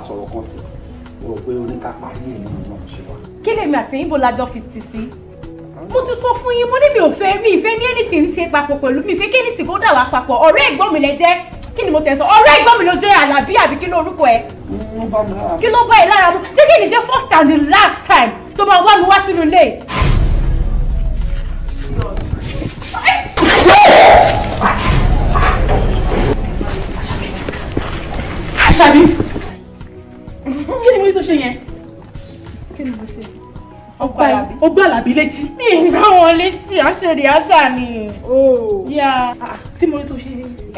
sọ̀rọ̀ kan tì. Mo rò pé oníkápá ní èyí náà ṣe wá. Kí lèmi àti yín bó la jọ fi tì sí? Mo ti sọ fún yín, mo ní mi ò fẹ́, mi ìfẹ́ ní anything ṣe papọ̀ pẹ̀lú mi, ìfẹ́ kí anything kó dà wá papọ̀. Ọ̀rẹ́ ẹ̀gbọ́n mi lẹ jẹ́. Kí ni mo tẹ̀ sọ? Ọ̀rẹ́ ẹ̀gbọ́n mi ló jẹ́ Àlàbí àbí kí ló orúkọ ẹ̀? Kí ló bá ẹ lára mu? Ṣé kí ni jẹ́ first and the last time tó máa wá mi wá sínú ilé? Àṣàbí, kí ni mo ní tó ṣe yẹn? Kí ni mo ṣe? Ó gbá Àlàbí létí. Mi ì bá wọn létí, à ń ṣe rìhásà ni. Tí mo ní tó ṣe.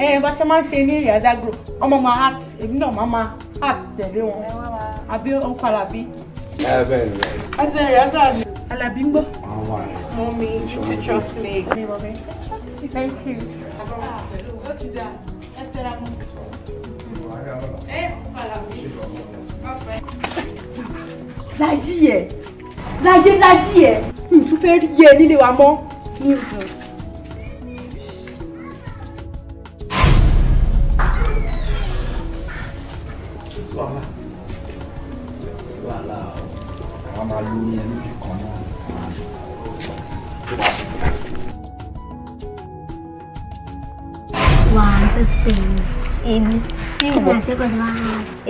Ẹ bá ṣe máa ń ṣe ní rìhásà group, ọmọ máa act, èmi náà máa máa act tẹ̀lé wọn. Àbí ọkọ Àlàbí. Ẹ bẹ́ẹ̀ ni bẹ́ẹ̀. A ṣe rìhásà ni. Àlàbí ń gbọ́. Mommy, you trust me. Mommy, I trust you. Thank you. Ó ti dáa, ẹ tẹ́ra mọ́. Láyé ẹ̀, láyé láyé ẹ̀, n tún fẹ́ rí ẹ nílé wa mọ́. Nuisance. Sí wàhálà, sí wàhálà o, àwọn máa lo omi ẹnu kan náà. Wà á bẹ fẹ́ mi. Èmi sí ìwọ.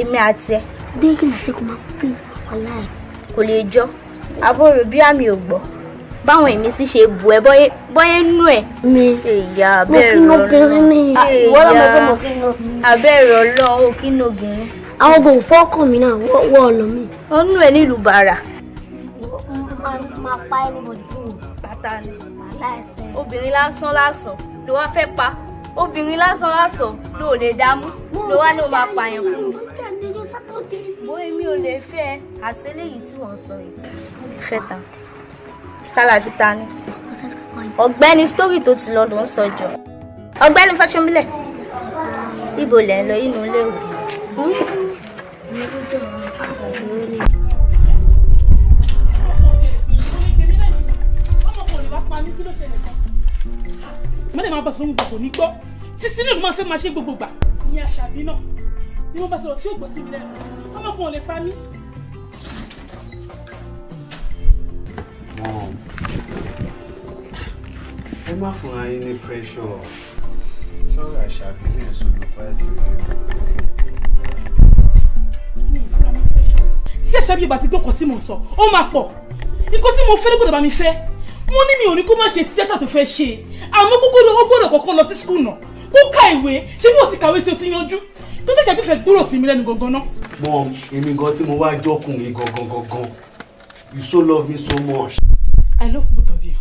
Èmi àti ẹ. Bí kí n àti kò máa pè wàhálà ẹ̀. Kò lè jọ. Àbúrò bí àmì ò gbọ́. Báwọn èmi sì ṣe bù ẹ bọ́yé nú ẹ̀. Mi. Èyà abẹ́rẹ́ ọlọ́run. Abẹ́rẹ́ ọlọ́run ò kí ní obìnrin. Àwọn kò fọ́kàn mi náà wọ́ ọ̀nà mi. Ó nú ẹ nílùú bàrà. Máa pa anybody fún mi. Bàtà ni. Wàhálà ẹsẹ̀. Obìnrin lásán lásán ló wá fẹ́ pa. Obìnrin lásán lásán ló lè dààmú ló wá ní o máa pààyàn fún mi. Bó èmi ò lè fẹ́ àṣẹlẹ̀ yìí tí wọ́n sọ yìí. Fẹ́ ta. Tálà ti ta ni. Ọ̀gbẹ́ni sítórì tó ti lọ ló ń sọ jọ. Ọ̀gbẹ́ni Fáṣọmílẹ̀. Ibo lẹ̀ ń lọ inú ilé ìwé. Mọ́lẹ̀ máa bá sọ̀rọ̀ kò ní gbọ́. Títí náà ló máa fẹ́ máa ṣe gbogbo gbà. Ní Àṣàbí náà ni mo bá sọ̀rọ̀ tí ò gbọ́ sí mi lẹ́nu. Ọmọkùnrin ò lè pa mí. Mom, ẹ má fúnra yín ní pressure. Sọ́rọ̀ Àṣàbí ní ẹ̀sùn ló pa ẹ́ lórí. Mi ì fúnra ní pressure. Tí Àṣàbí bá ti gbọ́ nǹkan tí mo sọ, ó máa pọ̀. Nǹkan tí mo fẹ́ ló gbọ́dọ̀ bá mi fẹ́. Mo ní mi ò ní kó má ṣe tíátà tó fẹ́ ṣe. Àmọ́ gbogbo ó gbọ́dọ̀ kọ́kọ́ lọ sí skul náà. Kó ka ìwé, ṣé bí o ti kàwé tí o ti yanjú? Tó tẹ̀jà bí fẹ́ gbúrò sí mi lẹ́nu gangan náà. Mom, èmi gan tí mo wá jọkùnrin gangan gangan. You so love me so much. I love both of you.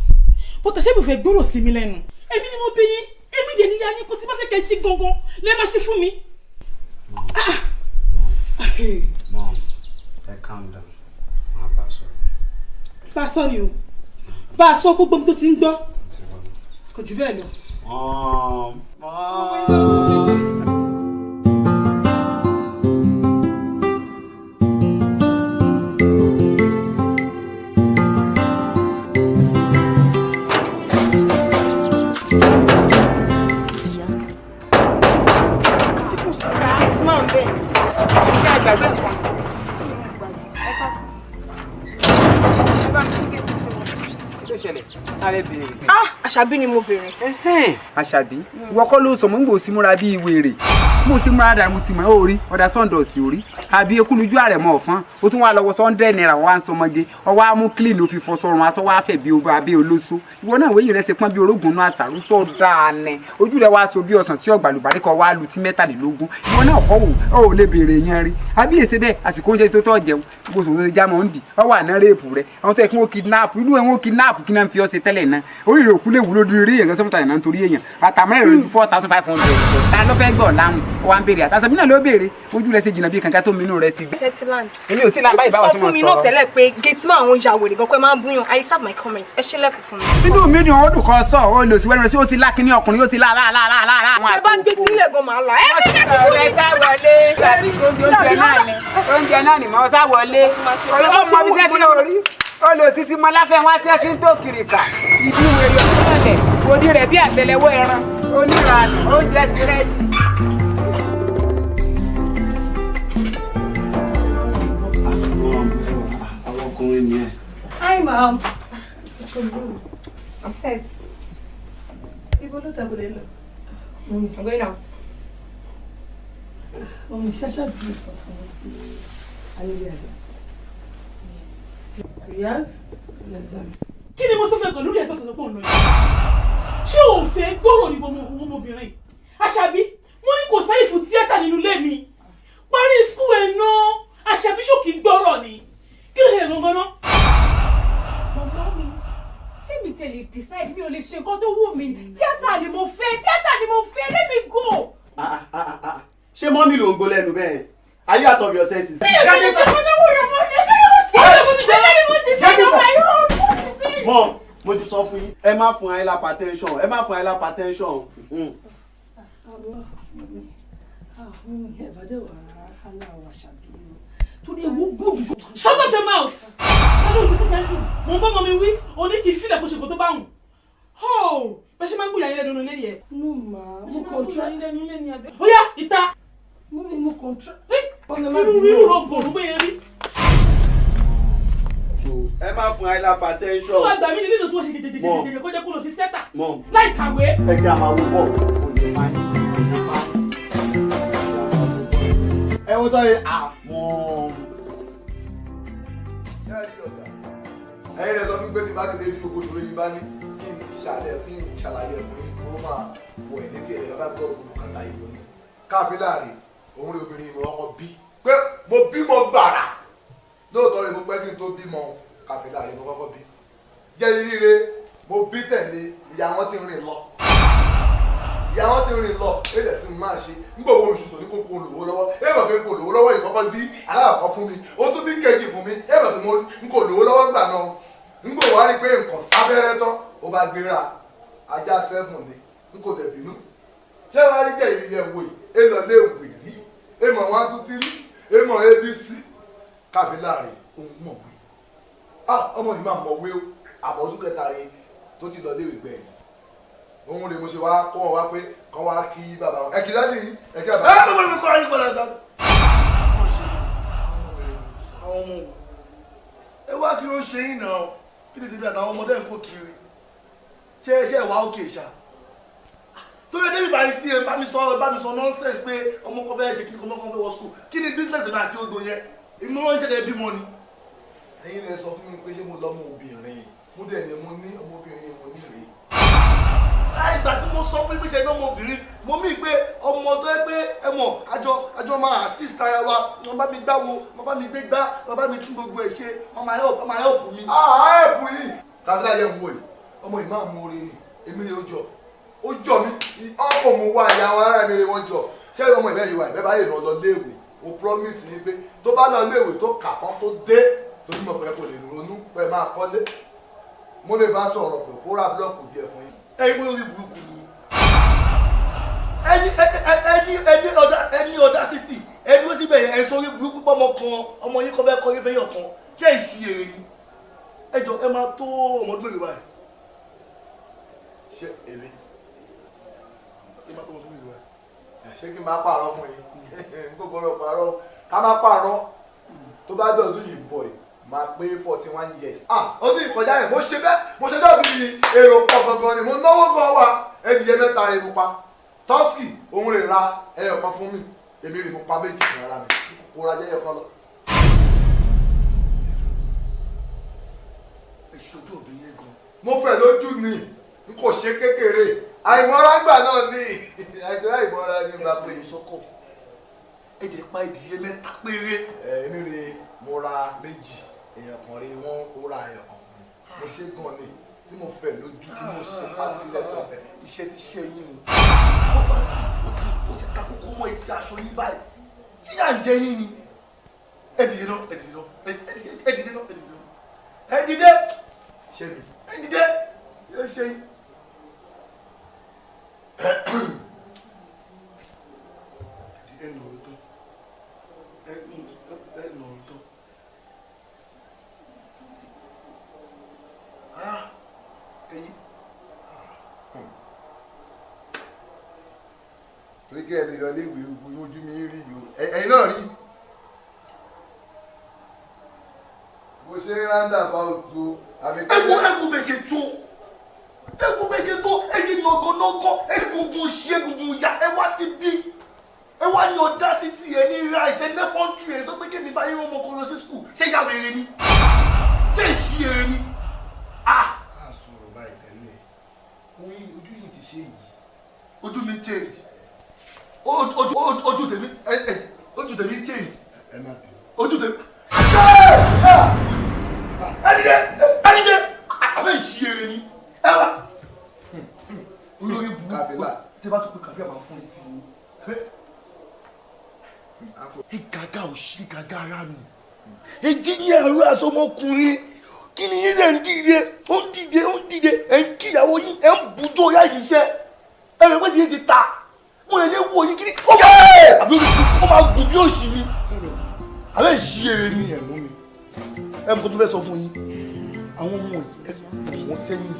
But ṣé bí fẹ́ gbúrò sí mi lẹ́nu? Èmi ni mo bí yín, èmi dẹ̀ níyà yín, kò sí bá fẹ́ kẹ́ ṣe gangan lẹ́ máa ṣe fún mi. Mom, ẹ calm down. Má bá a sọ̀rọ̀. Bá a sọ ni o. Bá a sọ kó gbọ́n tó ti ń gbọ́. Kò jù bẹ́ẹ̀ lọ. Mom, Mom. Àṣàbí ni mo béèrè. Àṣàbí, ìwọ kọ́ ló sọ mọ́ ń gbò sí múra bíi wèrè. Mo ti múra dàrú mo ti mọ̀ ó rí ọ̀dà sọ́ńdọ̀sì orí. Àbí ekúlójú ààrẹ mọ̀ ọ̀fọ́n. Ó tún wá lọ́wọ́ sọ́ńdẹ̀ náírà wá ń sọmọge. Ọwọ́ á mú clean ó fi fọ sọrun aṣọ wá fẹ̀ bí ọba abẹ́ olóso. Ìwọ náà wéyìn rẹ ṣe pọ́n bí orógùn náà àṣàrú sọ dáa nẹ. Ojú rẹ wá so bí ọsàn tí ọgbàlùbárí kan wá lu tí 23. Ìwọ náà kọ́ wò ó ò lè béèrè yẹn rí. Àbí èsè bẹ́ẹ̀ àsìkò oúnjẹ tó tọ́ jẹun. Gbogbo sòwò tó ti já mọ́ ń dì. Ọwọ́ àná réèpù rẹ. Àwọn tó yẹ kí wọ́n kidnap inú ẹ̀ wọ́n kidnap kí náà fi ọ́ ṣe tẹ́lẹ̀ náà. Orí rẹ̀ òkú lè wúlò dúró rí èèyàn sọ́fúnta ìná nítorí èèyàn. Àtàmọ́rẹ̀ rẹ̀ ju 4,500. Ta ló fẹ́ gbọ́ láwùn? Ó wá ń béèrè àṣà. Àṣàbí náà ló béèrè. Ojú rẹ̀ ṣe jìnnà bí kànga tó minú rẹ̀ ti gbẹ. Ṣé ti land? Èmi ò sí land báyìí báwa tí Ó ti mo sọ fún mi sọ̀rọ̀. náà tẹ́lẹ̀ pé gate man àwọn ìyá wèrè gan pé máa ń búyàn. I reserve my comment. Ẹ ṣílẹ̀kùn fún mi. Inú mi dùn ó dùn kan sọ, ó lò sí wẹ́rẹ́ sí ó ti lá kíní ọkùnrin ó ti lá lá lá lá lá lá. Ẹ bá gbé tílẹ̀ gan màá là. Ẹ ṣílẹ̀kùn fún mi. Ọ̀rẹ́ sá wọlé. Oúnjẹ náà ni oúnjẹ náà ni mo sá wọlé. Ọmọ mi fẹ́ kí ló rí. Olùsí ti mọ láfẹ́ wá tí ẹ ti ń tó kiri kà. Ìdí wèrè ọ̀sán òdi rẹ̀ bí àtẹlẹwọ́ ẹran. Oníranù oúnjẹ ti rẹ́dì. Ọkùnrin ni ẹ. Hi, mom. I'm set. Ibo ló tẹ̀bùlẹ̀ lọ? I'm going out. Mọ̀mí ṣáṣá bí sọ fún mi. Alẹ́ Riaz? Kí ni mo sọ fẹ́ pẹ̀lú Riaz tó pọ̀ ń lọ yìí? Ṣé o fẹ́ gbọ́rọ̀ ní ọmọbìnrin? Àṣàbí, mo ní kò sáyè fún tíátà nínú ilé mi. Parí skul ẹ̀ náà, Àṣàbí ṣòkì gbọ́rọ̀ ni. Kí ló ṣe gangan náà? Màmá mi, ṣé mi tẹ̀lé decide mi ò lè ṣe nǹkan tó wù mí? Tíátà ni mo fẹ́, tíátà ni mo fẹ́, let me go. Ṣé mọ́mí ló ń gbó lẹ́nu bẹ́ẹ̀? Are you out of your senses? Ṣé o lè ṣe nǹkan tó wù mí? Mom, mo ti sọ fún yín, ẹ má fún Ayla hypertension, ẹ má fún Ayla hypertension. Shut up your mouth! Mo ń bọ́ ọmọ mi wí, o ní kí n fílẹ̀ kó ṣe kó tó bá wùn. Bẹ́ẹ̀ ṣe máa ń gbìyànjú yín lẹ́nu nílé yẹn. No ma, mo control. Ó yá, ìta. Mummy, mo control. Irú rírú rògbò ló gbé yẹn rí. Ẹ má fún Ayla hypertension. Ó máa gbà mí ní nílò tí wọ́n ṣe jẹjẹjẹjẹjẹ kó jẹ́ kó lọ sí sẹ́tà. Láì kàwé. Ẹ jẹ́ àmà wo bọ̀, kò lè má ní. Ẹ wo tọ́ yẹ àmọ́. Ẹ̀yin lẹ sọ fún pé tí bá ti dé bí gbogbo ìṣòro yìí bá ní kí n ṣàlẹ̀ kí n ṣàlàyé fún yín kó máa wọ ẹ̀ létí ẹ̀ bá gbọ́ gbogbo kàtà ìbò ni. Káàfin láàrin òun rí obìnrin ìmọ̀ ọkọ̀ bí pé mo bímọ gbàrà lóòótọ́ rẹ̀ mo pẹ́ kí n tó bímọ káàfin láàrin mo kọ́kọ́ bí. Jẹ́ ríre mo bí tẹ̀lé ìyá wọn ti rìn lọ. Ìyá wọn ti rìn lọ èdè sí máa ṣe nígbà wo oṣù tó ní kókó lówó lọ́wọ́ èèmọ̀ pé kò lówó lọ́wọ́ ìkọ́kọ́ bí aláàkọ́ fún mi ó tún bí kejì fún mi èèmọ̀ pé mo n kò lówó lọ́wọ́ ńgbà náà nígbà wá rí pé nǹkan sábẹ́rẹ́ tán ó bá gbéra ajá sẹ́fùn ni n kò tẹ̀ bínú ṣé wàá rí jẹ́ ìrìyẹ̀ wò yìí èèlọ lé wè rí èèmọ̀ 1 2 3 èèmọ̀ abc káfí láàrin òun mọ̀wé ọmọ yìí máa mọ̀wé o àbọ̀ ọdún kẹta rẹ̀ tó ti lọ léwé gbẹ̀yìn òun rè mo ṣe wá kó wọn wá pé kán wá kí bàbá wọn ẹ kí dáàdì yìí ẹ kí bàbá. Ẹ kọ́ mi kọ́ ayé padà sá. Àwọn ọmọ wo ẹ wá kí ló ń ṣe yín náà kí ni tèmi àtàwọn ọmọdé ń kó kiri ṣé ṣé wà ókè ṣá tó yẹ débi báyìí sí ẹ bá mi sọ nonsense pé ọmọ kan fẹ́ ṣe kí ni ọmọ kan fẹ́ wọ school kí ni business ẹ̀ náà àti odò yẹn èmi ló ń jẹ́ bímọ ni. Ẹ̀yin lẹ sọ fún mi pé ṣé mo lọ́mọ obìnrin mo dẹ̀ ní mo ní ọmọbìnrin mo ní rèé. Ìgbà tí mo sọ pé pé ṣe ní ọmọbìnrin mo mí pé ọmọ tó yẹ pé ẹ mọ̀ àjọ máa assist ara wa wọn bá mi gbáwo wọn bá mi gbé gbá wọn bá mi tún gbogbo ẹ̀ ṣe wọn máa help mi. Help yìí tàbí láyé ń wò yìí ọmọ yìí máa mú oore ni èmi ni ó jọ ó jọ mí ọkọ̀ mo wá ìyá wọn ará mi ni wọ́n jọ ṣé ọmọ ìbẹ́ yìí wà ìbẹ́ báyìí lọ lọ léèwé mo promise yín pé tó bá lọ léèwé tó kà tán tó dé torí mọ̀ pé kò lè ronú pé máa kọ́lé mo lè bá sọ̀rọ̀ pé kó ra búlọ̀kù díẹ̀ fún yín. Ẹ̀yin mo rí burúkú ni ẹni ọ̀dà city ẹni ó síbẹ̀ yẹn ẹ̀sọ́ orí burúkú pọ̀ ọmọ kan ọmọ yín kọ́ bẹ́ẹ̀ kọ́ yín fẹ́ yàn kan ṣé ìṣí èrè ni ẹ jọ ẹ máa tó ọmọ ọdún mélòó báyìí. Ṣé èmi ẹ máa tó ọmọ ọdún mélòó báyìí. Ṣé kí n máa pààrọ̀ fún yín n kò gbọ́dọ̀ pààrọ̀ ká má pààrọ̀ tó bá dọ̀dún yìí bọ̀ yìí máa pé 41 years. Ọdún ìkọjá yẹn mo ṣe bẹ́ẹ̀ mo ṣe dọ́ọ̀bì èrò pọ̀ gangan ni mo náwó gan wa ẹnìyẹn mẹ́ta rẹ̀ mo pa tọ́sì òun rè ra ẹyọ kan fún mi èmi rè mo pa méjì fún ara mi kò ra jẹ́yọ kan lọ. Ìṣojú òbí yẹn gan. Mo fẹ́ lójú ni n kò ṣe kékeré àìmọ́ra gbà náà ni àìmọ́ra ni bá pè é sọ́kọ̀ ẹ jẹ́ pa ìdílé mẹ́ta péré. Èmi rè mo ra méjì èèyàn kan rí wọn ó ra èèyàn kan mo ṣe gan ni tí mo fẹ́ lójú tí mo ṣe pátí lẹ́tọ̀ọ̀tẹ̀. Iṣẹ́ ti ṣe yín o wọ́n bá ti ó ti ta kókó mọ́ etí aṣọ yín báyìí ṣé yà ń jẹ yín ni ẹ dìde náà ẹ dìde náà ẹ dìde náà ẹ dìde náà ẹ dìde ṣé mi ẹ dìde yóò ṣe yín. Ẹ nà ọ̀rọ̀ tán ẹ nà ọ̀rọ̀ tán. Ẹyin. Torí kí ẹ lè lọ léèwé ogun ojú mi rí yìí o ẹ̀yin náà rí. Mo ṣe ń ráńdà bá òtún àbí. Ẹ̀wù bẹ̀ ṣe tó. Ẹ̀wù bẹ̀ ṣe tó. Ẹ ṣe nàgànàgàn. Ẹ gungun ṣe gungun ya. Ẹ wá síbí. Ẹ wá ní audacity ẹ ní right ẹ ní fọ́ńtì ẹ sọ pé kémi bá yín ọmọ kan lọ sí school. Ṣé ìyá wèrè ni? Ṣé ìṣí èrè ni? Ah! A sọ̀rọ̀ báyìí tẹ́lẹ̀. Oyin ojú yìí ti ṣe yìí. Ojú mi change. Ojú tèmi ojú tèmi change. Ẹ má bínú. Ojú tèmi. Ẹ dìde abẹ́ ìṣí èrè ni. Ẹ wá. Olórí burúkú. Kàbílà. Tẹ́ bá tún pé kàbílà máa fún etí yín. Gàgà òṣì gàgà ara nù. Èjì ní àrùn àsọmọkùnrin. Kí ni yín rẹ̀ ń dìde? Ó ń dìde, ó ń dìde. Ẹ̀ ń kíyàwó yín, ẹ̀ ń bùjọ́ ya ìníṣẹ́. Ẹ rẹ̀ pé sì yín ti ta. Mo lè ṣe wo yín kí ni. Ó máa àbí ó máa gùn bí òṣì ni. Àbẹ́ ìṣí èrè ni. Ẹ mú mi. Ẹ mú kó tó fẹ́ sọ fún yín. Àwọn ọmọ yìí ẹ pọ̀ wọ́n sẹ́yìn.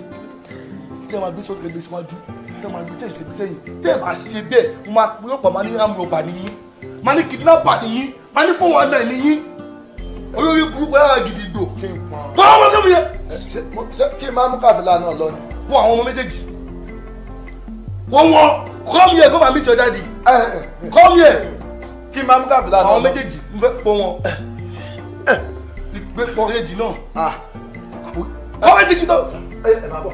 Tẹ́ máa gbé sọ́dọ̀ gbé síwájú. Tẹ́ máa gbé sẹ́yìn gbé sẹ́yìn. Tẹ́ máa ṣe bẹ́ẹ̀, mo máa pè ọ̀pọ̀ máa ní amúrọ̀bà nìyí. Máa ní kidnapper nìyí. Máa ní 419 nìyí. Olórí burúkú yàrá gidi gbò. Kí n pọn. Bọ́ ọmọ tó fi yẹ. Kí n máa mú kàfílà náà lọ ni. Wọ́n àwọn ọmọ méjèèjì. Wọ́n come here come and meet your daddy. Come here. Kí n máa mú kàfílà náà lọ. Àwọn méjèèjì ń fẹ́ pọ̀ wọn. Ìgbé pọ̀ méjèèjì náà. Kọ́ méjèèjì tó. Ẹ máa bọ̀.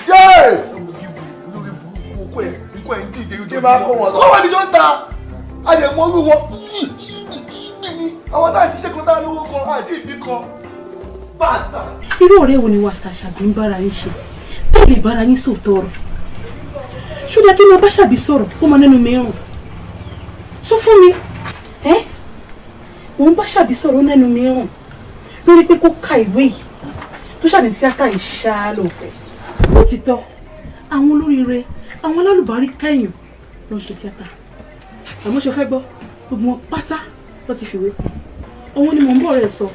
Yéé! Olórí burúkú okó ẹ̀ ń dìde. Kí n máa kó wọn lọ. Kọ́ wọn ní jọ ń ta. A lè mọ orú wọn ní àwọn tá a ṣiṣẹ́ kan tá a lówó kan àti ìbí kan báàsà. Irú ọ̀rẹ́ wo ni wàá ṣàṣàbí ń bára yín ṣe tó lè bára yín sòótọ́ ọ̀rọ̀? Ṣúdà kí ni ọba ṣàbí sọ̀rọ̀ kó máa nínú mìíràn? Sọ fún mi, ẹ́ òun bá ṣàbí sọ̀rọ̀ nínú mìíràn lórí pé kó ka ìwé yìí tó ṣàní tíátà ìṣá ló fẹ́. Ó ti tọ́ àwọn olóríire àwọn alálùbárí kẹ́yìn ló ń ṣe tíátà. Àmọ́ ṣe fẹ́ gbọ́ gbogbo wọn pátá ló ti fìwé kún. Òun ni mò ń bọ̀ rẹ̀ sọ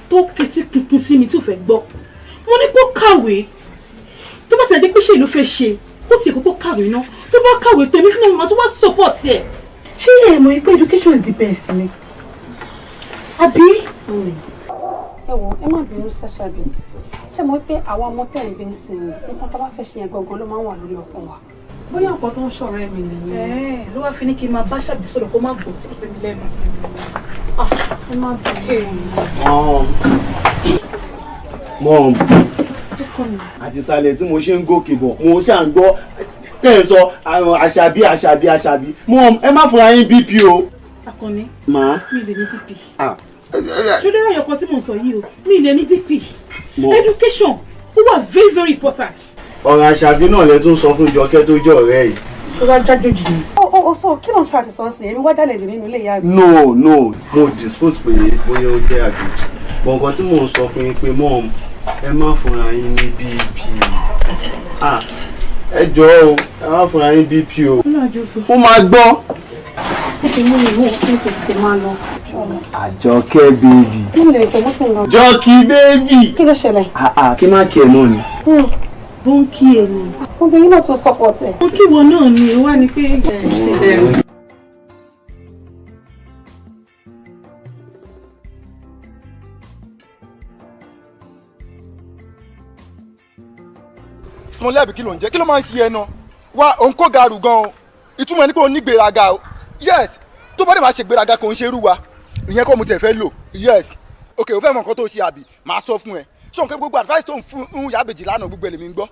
tó ketí kunkun sí mi tí ò fẹ́ gbọ́. Mo ní kó kàwé tó bá ti ẹ̀dẹ́ pé ṣe ìlú fẹ́ ṣe kó tiẹ̀ kókó kàwé ná tó bá kàwé tó èmi fún ọmọ tó wá support ẹ̀. Ṣé ẹ mọ̀ pé education is the best ni? Àbí? Ẹ wo ẹ má bínú ṣàṣàbí ṣé mo pé àwọn ọmọ tẹ̀ ń bí ń sin nǹkan tó bá fẹ́ ṣe yẹn gangan ló máa ń wà lórí ọkàn wa. Bóyá nǹkan tó ń ṣọ̀rọ̀ ẹ̀mí nìyẹn. Ló wá fi ní kí n máa bá ṣàbí sọ̀rọ̀ kó má gbọ́ sí ọ̀sẹ̀ mi lẹ́nu. Ẹ má bínú. Mom, àti ìsàlẹ̀ tí mo ṣe ń gòkè bọ̀ mo ṣà ń gbọ́ tẹ̀ ń sọ àṣàbí àṣàbí àṣàbí. Mom, ẹ má fúnra yín BP o. Akànní, Ma? mi lè ní BP. Ṣé lórí ọ̀yọ̀ kan tí mo sọ yìí o, mi lè ní BP. Education ó wà very very important. Ọ̀rọ̀ àṣàbí náà lẹ tún sọ fún Jọkẹ́ tó jẹ́ ọ̀rẹ́ yìí. Tó bá jájòjì ni. Ó sọ kí ló ń tún àti sọ sí èmi wá jálè nínú ilé ìyá mi. No no mo dispute pé bóyá ó jẹ́ àjòjì. Bọ̀ nǹkan tí mò ń sọ fún yín pé mom ẹ má fúnra yín ní BP. Ẹ jọ̀ọ́ o ẹ má fúnra yín BP o. Ó máa gbọ́. Ó ti mú mi mú kí n tètè máa lọ. Àjọkẹ́ bèbí. Mo lè tẹ̀ mọ́tò lọ. Jọ́kí bèbí. Kí ló ṣẹlẹ̀? Kí má kí ẹ náà ni. Bó ń kí ẹ ni. Obìnrin náà tún support ẹ. Mo kí wọn náà ni ó wá ní pé. Smọlẹ́ àbí kí ló ń jẹ́? Kí ló máa ń ṣe ẹ náà? Wá òun kó garu gan-an. Ìtumọ̀ ẹni pé òun ní gbéraga o. Yes, tó bá dé máa ṣe gbéraga kò ń ṣe irú wa. Ìyẹn kọ́ mo tiẹ̀ fẹ́ lò. Yes. Ok, o fẹ́ mọ nǹkan tó ṣe àbí? Màá sọ fún ẹ. Ṣé òun kẹ́ gbogbo advice tó ń fún un Ìyábẹ̀jì lánàá gbogbo ẹ̀ lèmi ń gbọ́.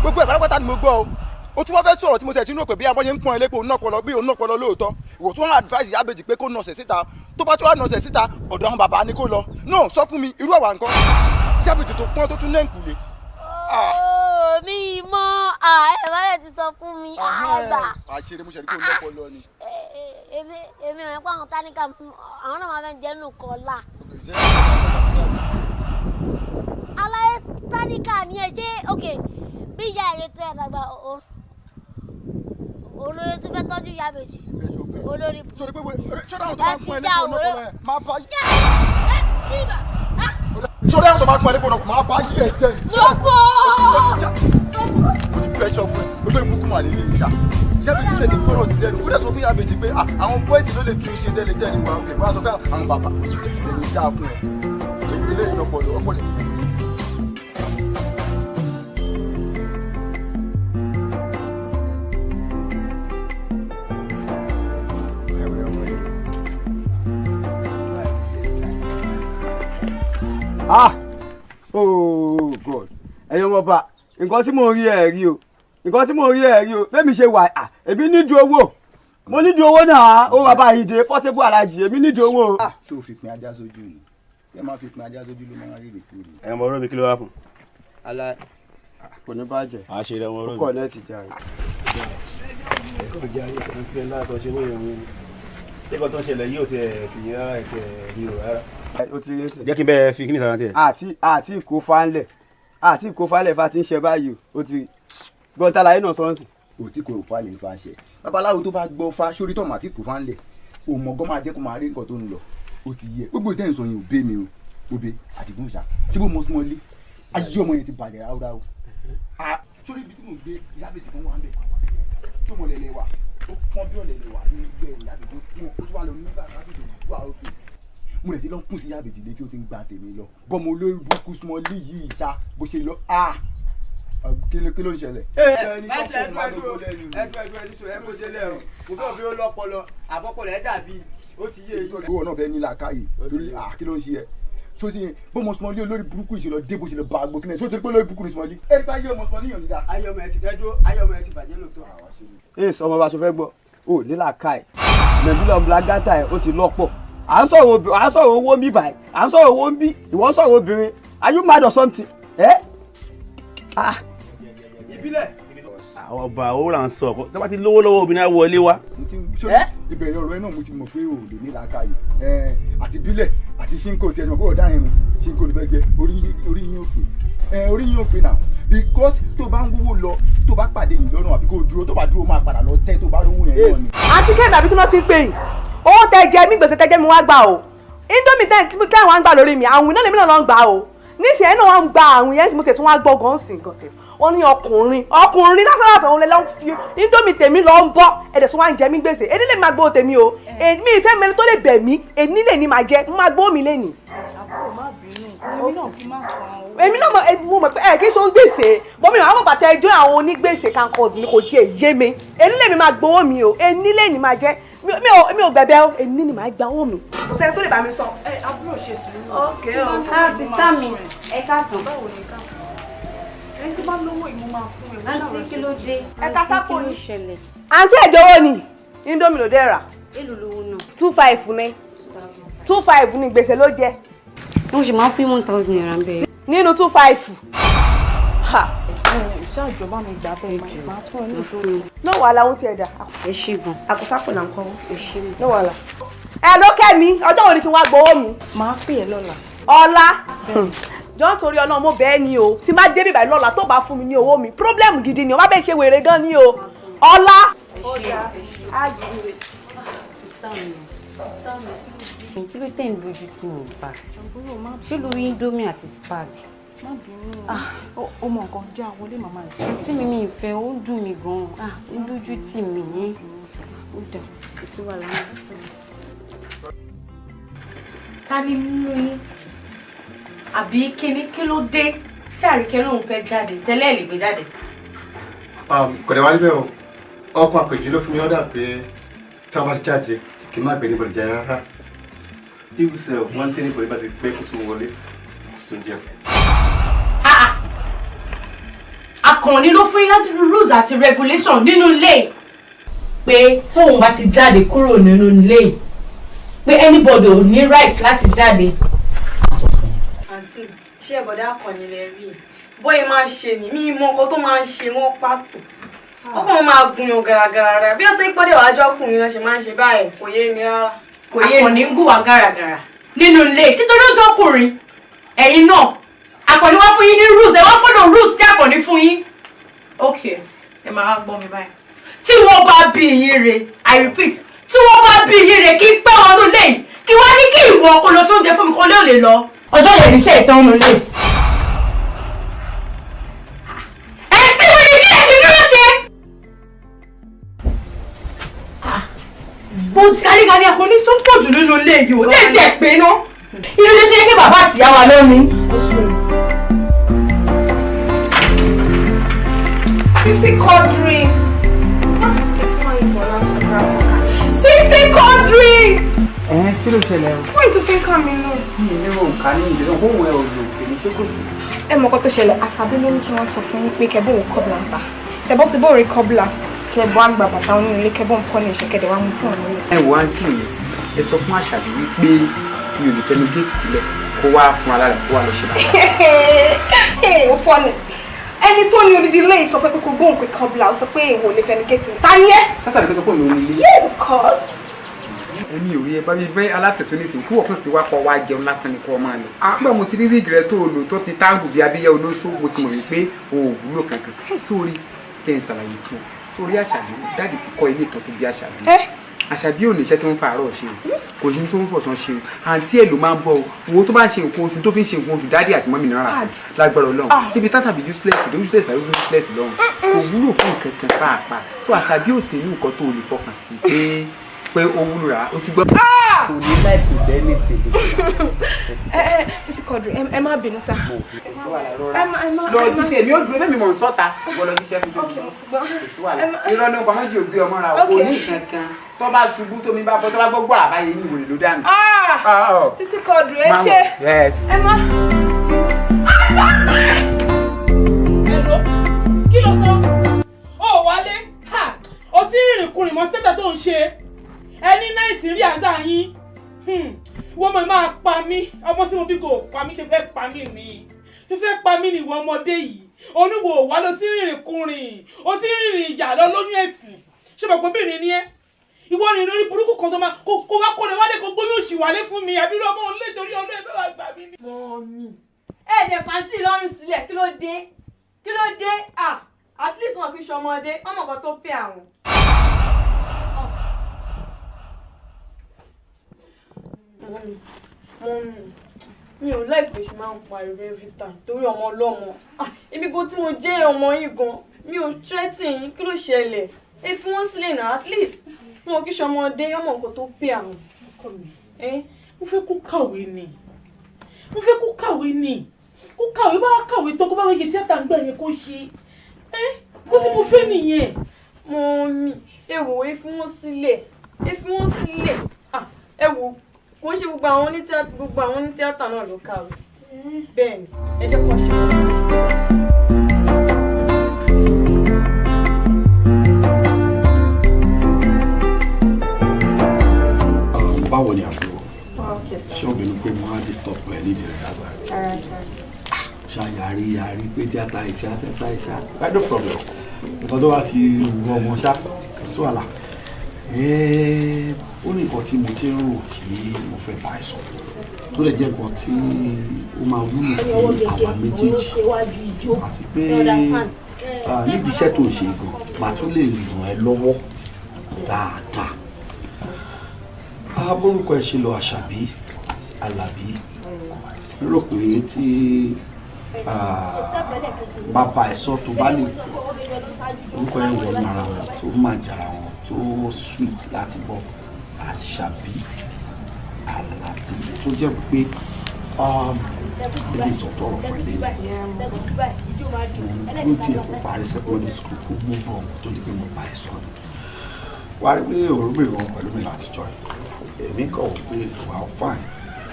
Gbogbo ẹ̀ pátápátá ni mo gbọ́ o. O tún wá fẹ́ sọ̀rọ̀ tí mo tẹ̀ sínú òpè bí abọ́ ṣe ń pọ́n ẹ lépo òun náà pọlọ bí òun náà pọlọ lóòótọ́. Ìwọ tún wá advice Ìyábẹ̀jì pé kó nọ̀sẹ̀ síta. Tó bá tún wá nọ̀sẹ̀ síta, ọ̀dọ̀ àwọn bàbá ni kó lọ. No, sọ fún mi, irú àwa nǹkan. Ìyábẹ̀jì tó pọ́n tó tún lẹ́ǹkùlé. Mi mọ ẹ bá lè ti sọ fún mi àgbà. Àṣírí mo ṣe rí kó lọ́pọ̀ lọ ni. Èmi ò ní pa àwọn táníkà àwọn náà máa fẹ́ jẹ́ nù kọ́lá. Aláyé táníkà ni ẹ ṣé ok bí ìyá ẹ̀ tó ẹ̀ dàgbà olóyè tó fẹ́ tọ́jú ìyá méjì olórí. Sori pé ṣé dáhùn tó máa ń pọ́n ẹ lẹ́kọ̀ọ́ náà pọ́n ẹ máa bá yí. Ṣé dáhùn tó máa ń pọ́n ẹ lẹ́kọ̀ọ́ náà máa bá yí ẹ jẹ́. Mo kọ́. Mo ní pressure fún ẹ, olórí burúkú mà lélẹ̀ ìṣá. Ìyá mi ti tẹ̀lé gbọ́rọ̀ sí lẹ́nu, ó dẹ̀ sọ fún ìyá méjì pé àwọn bọ́ìsì ló lè tún iṣẹ́ tẹ́lẹ̀ tẹ́lẹ̀ wà òkè. Wọ́n á sọ pé àwọn bàbá tẹ̀lé já fún ẹ. Eléyìí ọpọlọ ọpọlọ. Ah! Oh God! Ẹ̀yin ọmọọba, nǹkan tí mò ń rí ẹ̀ rí o, nǹkan tí mò ń rí ẹ̀ rí o, bẹ́ẹ̀ mi ṣe wà, èmi nídìí owó, mo nídìí owó náà, ó bàbá ìdè Portable Alhaji, èmi nídìí owó. Ṣé o fi pin ajá sójú ni? Ẹ máa fi pin ajá sójú ló máa rí ìrètí rẹ. Ẹ̀yin ọmọ ọ̀rọ̀ mi kí ló wá fún. Alá kò ní bàjẹ́. A ṣe rẹ ọmọ ọ̀rọ̀ mi. Ó kọ̀ náà ti jà rẹ. Ẹ̀kọ́ jẹ́ ayé kan sílẹ̀ látọ̀ ṣe bóyá òun ni. Ẹ̀kọ́ tó ń ṣẹlẹ̀ yóò tẹ̀ fi yín rárá ẹ̀ tẹ̀ rí o rárá. O ti rí sí. Jẹ́ kí n bẹ́ẹ̀ fi kíní sára tiẹ̀. Àti ìkó fánlẹ̀ àti ìkó fánlẹ̀ fa ti ń ṣe báyìí o ti gbọ́n tá láyé náà sọ́ọ̀sì. O tí kò falẹ̀ fa ṣe babaláwo tó bá gbọ́ fa sórí tọ̀mọ̀ àti ìkó fánlẹ̀ òmọ̀gọ́ máa jẹ́ kó máa rí nǹkan tó ń lọ o ti yẹ gbogbo ìtẹ́ ìsọ yẹn ò bẹ́ mi o ò bẹ́ àdìgún ṣá ṣé bó mọ súnmọ́ lé ayé ọmọ yẹn ti bàjẹ́ ráúráú sórí ibi tí mò ń gbé ìyábẹ̀tì kan wà ń bẹ̀ tó mọ̀ lẹ́lẹ́ wà ó pọ́n bí ọ̀lẹ́lẹ́ wà ní ilé ìyábẹ̀tì ó pọ́n ó tún wà lọ nígbà lásìkò wà ó pè mo rẹ̀ ti lọ kùn sí ìyábẹ̀tì létí ó ti ń gba tèmi lọ bọ́mọ olórí burúkú súnmọ́ lé yìí ṣá bó ṣe lọ kí ló ń ṣẹlẹ̀. ẹ ṣe ẹdú ẹdú ẹdú ẹdú ẹdú ẹ kó ṣe lẹ́rù kò fẹ́ bí ó lọ́pọlọ àbọ̀pọ̀lọ ẹ dàbí ó ti yé e. ìwọ náà fẹ́ ní làákàyè torí kí ló ń ṣe ẹ so ti bọ́mọ Smally olórí burúkú ìṣẹ̀lọ dé bó ṣe lọ bá a gbókínẹ̀ so ti pé olórí burúkú ni Smally. ẹ nípa ayé ọmọ Smally yàn níta. ayé ọmọ ẹ ti fẹ́ dúró ayé ọmọ ẹ ti bàjẹ́ lóòótọ́. ẹ sọ ọmọ bá aṣọ fẹ́ gbọ́ ò ní làákàyè mẹ̀bílọ̀ blagata ẹ̀ ó ti lọ́pọ̀ à ń sọ̀rọ̀ owó ń bí báyìí à ń sọ̀rọ̀ owó ń bí ìwọ ń sọ̀rọ̀ obìnrin are you mad or something? Eh? Ah. Ìbílẹ̀. Àwọn ọba owó là ń sọ ọkọ tó bá ti lówó lọ́wọ́ obìnrin á wọlé wá. Ìbẹ̀rẹ̀ ọ̀rọ̀ ẹ náà mo ti mọ̀ pé o lè ní làákàyè àti bílẹ̀ àti ṣínkò tí ẹ mọ̀ pé ọ̀dà irun ṣínkò ló fẹ́ jẹ orí yín ò pé orí yín ò pé náà because tó bá ń wúwo lọ tó bá pàdé yìí lọ́nà àbí kó dúró tó bá dúró máa padà lọ tẹ́ tó bá rówó yẹn náà ni. Àǹtí Kẹ́mi àbí kí wọ́n ti ń pè yín owó tẹ jẹ mí gbèsè tẹ jẹ mi wá gbà o indomie tẹ wọ́n ń gbà lórí mi àwìn náà lèmi náà lọ ń gbà o nísìnyẹn náà wọ́n ń gba àwìn yẹn tí mo tẹ̀ tún wá gbọ́ gan sìn gan sìn wọ́n ní ọkùnrin ọkùnrin lásán lásán òun lè lọ́ fi indomie tèmi lọ ń bọ́ ẹ̀dẹ̀ tún wá ń jẹ mí gbèsè èní lè máa gbowó tèmi o èmi ìfẹ́ mi tó lè bẹ̀ mí èní lè ní máa jẹ mo máa gbowó mi lẹ́nìí. Àbúrò má bínú èmi náà fi má san owó. Èmi náà mo mọ̀ pé ẹ kí n ṣe ń gbèsè bọ́mí àwọn bàtà ẹjọ́ àwọn onígbèsè kankọ́s mi kò tiẹ̀ yé mi èní lè mi máa gbowó mi o èní lè ní máa jẹ mi ò gbẹ̀bẹ̀ o èní ni màá gba owó mi. Kò sẹ́ni tó lè bá mi sọ. Ẹ àbúrò ṣe sùúrù. Ok o. Ah, sista mi, ẹ káàsán. Báwo ni káàsán? Ẹni tí bá lówó yìí mo máa fún ẹ. Àǹtí kí ló dé? Ẹ ká sápò ni. Àǹtí ẹ̀jọ̀ wo ni? Indomie ló dé rà. Èló lówó náà? 25 ni. 25 ni gbèsè ló jẹ. Mo ṣì máa ń fún 1000 naira bẹ́ẹ̀. Nínú 25. Ṣáàjọba mi gbà bẹ́ẹ̀ máa fún ẹ ní ìfowó. No wàhálà ohun ti ẹ̀dà. Ẹ ṣé gan. Àkọsápò là ń kọ́. Ẹ ṣé gan. No wàhálà. Ẹ ló kẹ́ mi, ọjọ́ wo ni kí n wá gbowó mi? Màá pè ẹ́ lọ́la. Ọlá. Jọ ń torí Ọlọ́run mo bẹ́ẹ̀ ni o. Tí má dé bíbá lọ́la tó bá fún mi ní owó mi. Problem gidi ni o, má bẹ́ẹ̀ ṣe wèrè gan ni o. Ọlá. Kí ló tẹ̀ ń dojú tí mo bá? Ṣé lórí Indomie àti spag? Má bínú ó mọ nǹkan jẹ́ àwọlé màmá rẹ̀ sí. Tí mi mi ìfẹ́ ó dùn mí gan-an, ó dójú tì mí ní. Ó dà, kò sí wàhálà náà. Ta ni mú yín? Àbí kíní kí ló dé tí Àríkẹ́ lòun fẹ́ jáde tẹ́lẹ̀ lè gbé jáde? Kò dẹ̀ wá níbẹ̀ o, ọkọ̀ àpèjì ló fún mi ọ́dà pé tí wọ́n bá ti jáde kí n má gbé níbọ̀dì jáde rárá. Ibùsẹ̀ wọ́n ti níbọ̀dì bá ti pẹ́ kó tún wọlé kó tún jẹ. Àkànní ló fún yín láti rules àti regulation nínú ilé pé tóun bá ti jáde kúrò nínú ilé pé anybody ò ní right láti jáde. Àǹtí ṣé ẹ̀bọ̀dá Àkànní lẹ rí i bóyá máa ń ṣe ni mí mọ nǹkan tó máa ń ṣe wọ́n pàtó ó kàn máa gùnyàn gàràgàrà rẹ bí ó tó ìpọ́dé wàá jọ́kùnrin náà ṣe máa ń ṣe báyìí kò yé mi rárá. Àkànní ń gùn wá gàràgàrà nínú ilé ṣítorí ó jọ́kùnrin ẹ̀yin náà Àkànní wá fún yín ní rules ẹ wá follow rules tí Àkànní fún yín. Ok ẹ máa wá gbọ́ mi báyìí tí wọ́n bá bí yín re I repeat tí wọ́n bá bí yín re kí pẹ́ wọn nù lẹ́yìn kí wá ní kí ìwọ kó lọ sóúnjẹ fún mi kó lè lè lọ ọjọ́ yẹn níṣẹ́ ìtàn nù lé. Ẹ sì Gani Akànní tún pọ̀ jù nínú ilé yìí o. Jẹ́ ti ẹ̀ pé ná. Inú ilé ṣe é pé bàbá àtìyá wa ló ní. Sisi Quadri. Sisi Quadri. Ẹ kí ló ṣẹlẹ̀ o? Wọ́n tún fi ń kà mí nù. Mi ò ní òǹkà ní ìdílé òun ẹ̀ ò lò èmi ṣé kò sí. Ẹ mọ̀ nǹkan tó ṣẹlẹ̀, Àṣàbí ló ní kí wọ́n sọ fún yín pé kẹ́bọ̀n òun kọ́bla ń ta. Tẹ̀bọ́n ti bóore kọ́bla, kẹ́bọ̀n àgbà bàtà onínú ilé, kẹ́bọ̀n kọ́ ní ìṣẹ̀kẹ̀dẹ̀ wa mú fún òun nílé. Ẹ wo àǹtí mi, ẹ sọ fún Àṣàbí wípé mi ò lè fẹnu géètì sílẹ̀ kó wá fún alára kó wá lọ ṣe bàbá. Ó fọ́ ni. Ẹni tó ní odidi ilé yìí sọ fún pé kó gbóhùn pé kọ́bla, ó sọ pé èwo lè fẹnu géètì. Ta ni ẹ́? Sásàbí sọ pé òun ló ní ilé. Yes, of course. Èmi ò rí ẹ bá mi bẹ́ alátẹ̀sọ́ nísìnyí kú ọ̀kan sí wa kọ́ wa jẹun lásán ni kò máa lọ. Àgbà mo ti rí wíìgì rẹ tó o lò tó ti táǹgù bíi abíyá olóṣó, mo ti mọ̀ wípé o ò wúlò kankan. Sórí jẹ́ n ṣàlàyé fún ọ, sórí Àṣàbí dáàdì ti kọ́ ilé kan tó bí Àṣàbí. Àṣàbí ò ní iṣẹ́ tó ń fa àárọ̀ ṣe o, kò sí tó ń fọ̀sán ṣe o, àǹtí ẹ̀ ló máa ń bọ̀ o, wo tó bá ń ṣe nǹkan oṣù tó fi ń ṣe nǹkan oṣù dáàdì àti mọ́mì náà rà lágbára Ọlọ́run. Níbi tásàbí useless ló useless ló useless lọ́run, kò wúlò fún nǹkan kan pàápàá. So Àṣàbí ò sí ní nǹkan tó o lè fọkàn sí pé ó wúlò rà ó ti gbọ́. Kò ní láìpẹ́ bẹ́ẹ̀ ní tètè. Ẹ Sisi Quadri, ẹ má bínú sá. Lọ jíṣẹ́ mi ó dúró bẹ́ẹ̀ mi mọ̀ ń sọ́ta ìwọ lọ jíṣẹ́ fún mi. Kò sí wàhálà. Irọ́ ló ń pamọ́ jì ògbé ọmọ ra kò ní kankan tó bá ṣubú tómi bá bọ́ tó bá gbọ́ gbọ́ra báyìí ní ìwòrè ló dànù. Sisi Quadri, ẹ ṣe. Ẹ má. Hello, kí ló sọ? Ó wálé, ó ti rìnrìn kùnrin mọ́ sẹ́tà tó ń ṣe. Ẹni náìtì rí àzá yín, wọ́n mọ̀ máa pa mí, ọmọ tí mo bí kò pa mí, ṣe fẹ́ pa mí ni, ṣe fẹ́ pa mí ni ìwọ ọmọdé yìí. Oníwò wá ló ti rìnrìn kùnrin, ó ti rìnrìn ìyà lọ lóyún ẹ̀sìn, ṣé bàbá obìnrin ni ẹ́? Ìwọ rìn lórí burúkú kan tó máa kó wá kó lè wálé kó gbóyún òṣì wálé fún mi, àbí irú ọmọ òun lè torí ọlọ́ ẹ̀fẹ́ wà gbà mí ni. Mọ́mí, ẹ dẹ̀ fàǹtì lọ́rùn sílẹ̀, kí ló dé? Kí ló dé? Ah, at least wọn kì í ṣọmọdé, ọmọ kan tó pé àwọn. Mọ́mí, mi ò láìpẹ́ ṣe máa ń pariwo every time torí ọmọ ọlọ́mọ. Ibi gan tí mo jẹ́ ọmọ yìí gan, mi ò threaten yín, kí ló ṣẹlẹ̀? Ẹ fi wọ́n sílẹ̀ náà, at least wọn kì í ṣọmọdé, ọmọ nǹkan tó pé àwọn. Ọkọ mi, mo fẹ́ kó kàwé ni, mo fẹ́ kó kàwé ni, kó kàwé, bá kàwé tán kó bá wọ́n ṣe tíátà ń gbà yẹn kó ṣe. Kó tí mo fẹ́ nìyẹn. Mọ́mí, ẹ wò, ẹ fi wọ́n sílẹ̀, ẹ fi wọ́n sílẹ̀, ẹ wò, kò ń ṣe gbogbo àwọn onítíátà náà ló kàwé. Bẹ́ẹ̀ ni, ẹ jẹ́ kó ṣe. Báwo ni àbúrò? Ṣé obìnrin pé mo á disturb ẹ nídìí rẹ̀ yàtọ̀? Ṣá yàrí pé tíátà ìṣá tíátà ìṣá. No problem. Nǹkan tó bá ti wù ọmọ ṣá, kò sí wàhálà. Ó ní nǹkan tí mo ti ń rò tí mo fẹ́ bá ẹ sọ tó lè jẹ́ nǹkan tí ó máa wúlò fún àwa méjèèjì, àti pé níbi iṣẹ́ tó ń ṣe gan màá tún lè ràn ẹ́ lọ́wọ́ dáadáa. Bórúkọ ẹ ṣe lọ Àṣàbí Àlàbí, rò pé tí bàbá ẹ sọ tó bá lè orúkọ ẹ wọnú ara wọn tó máa jàrà wọn tó sweet láti gbọ́, Àṣàbí Àlàbí, tó jẹ́ pé ilé ìsọ̀tọ̀ ọ̀rọ̀ fún ilé ló díẹ̀ kó parí secondary school kó move on tó di pé mo bá ẹ sọ ni. Wá rí pé òrùbí wọn pẹ̀lú mi látijọ́ yìí, èmi kọ̀ wọ́n pé wà ó fine,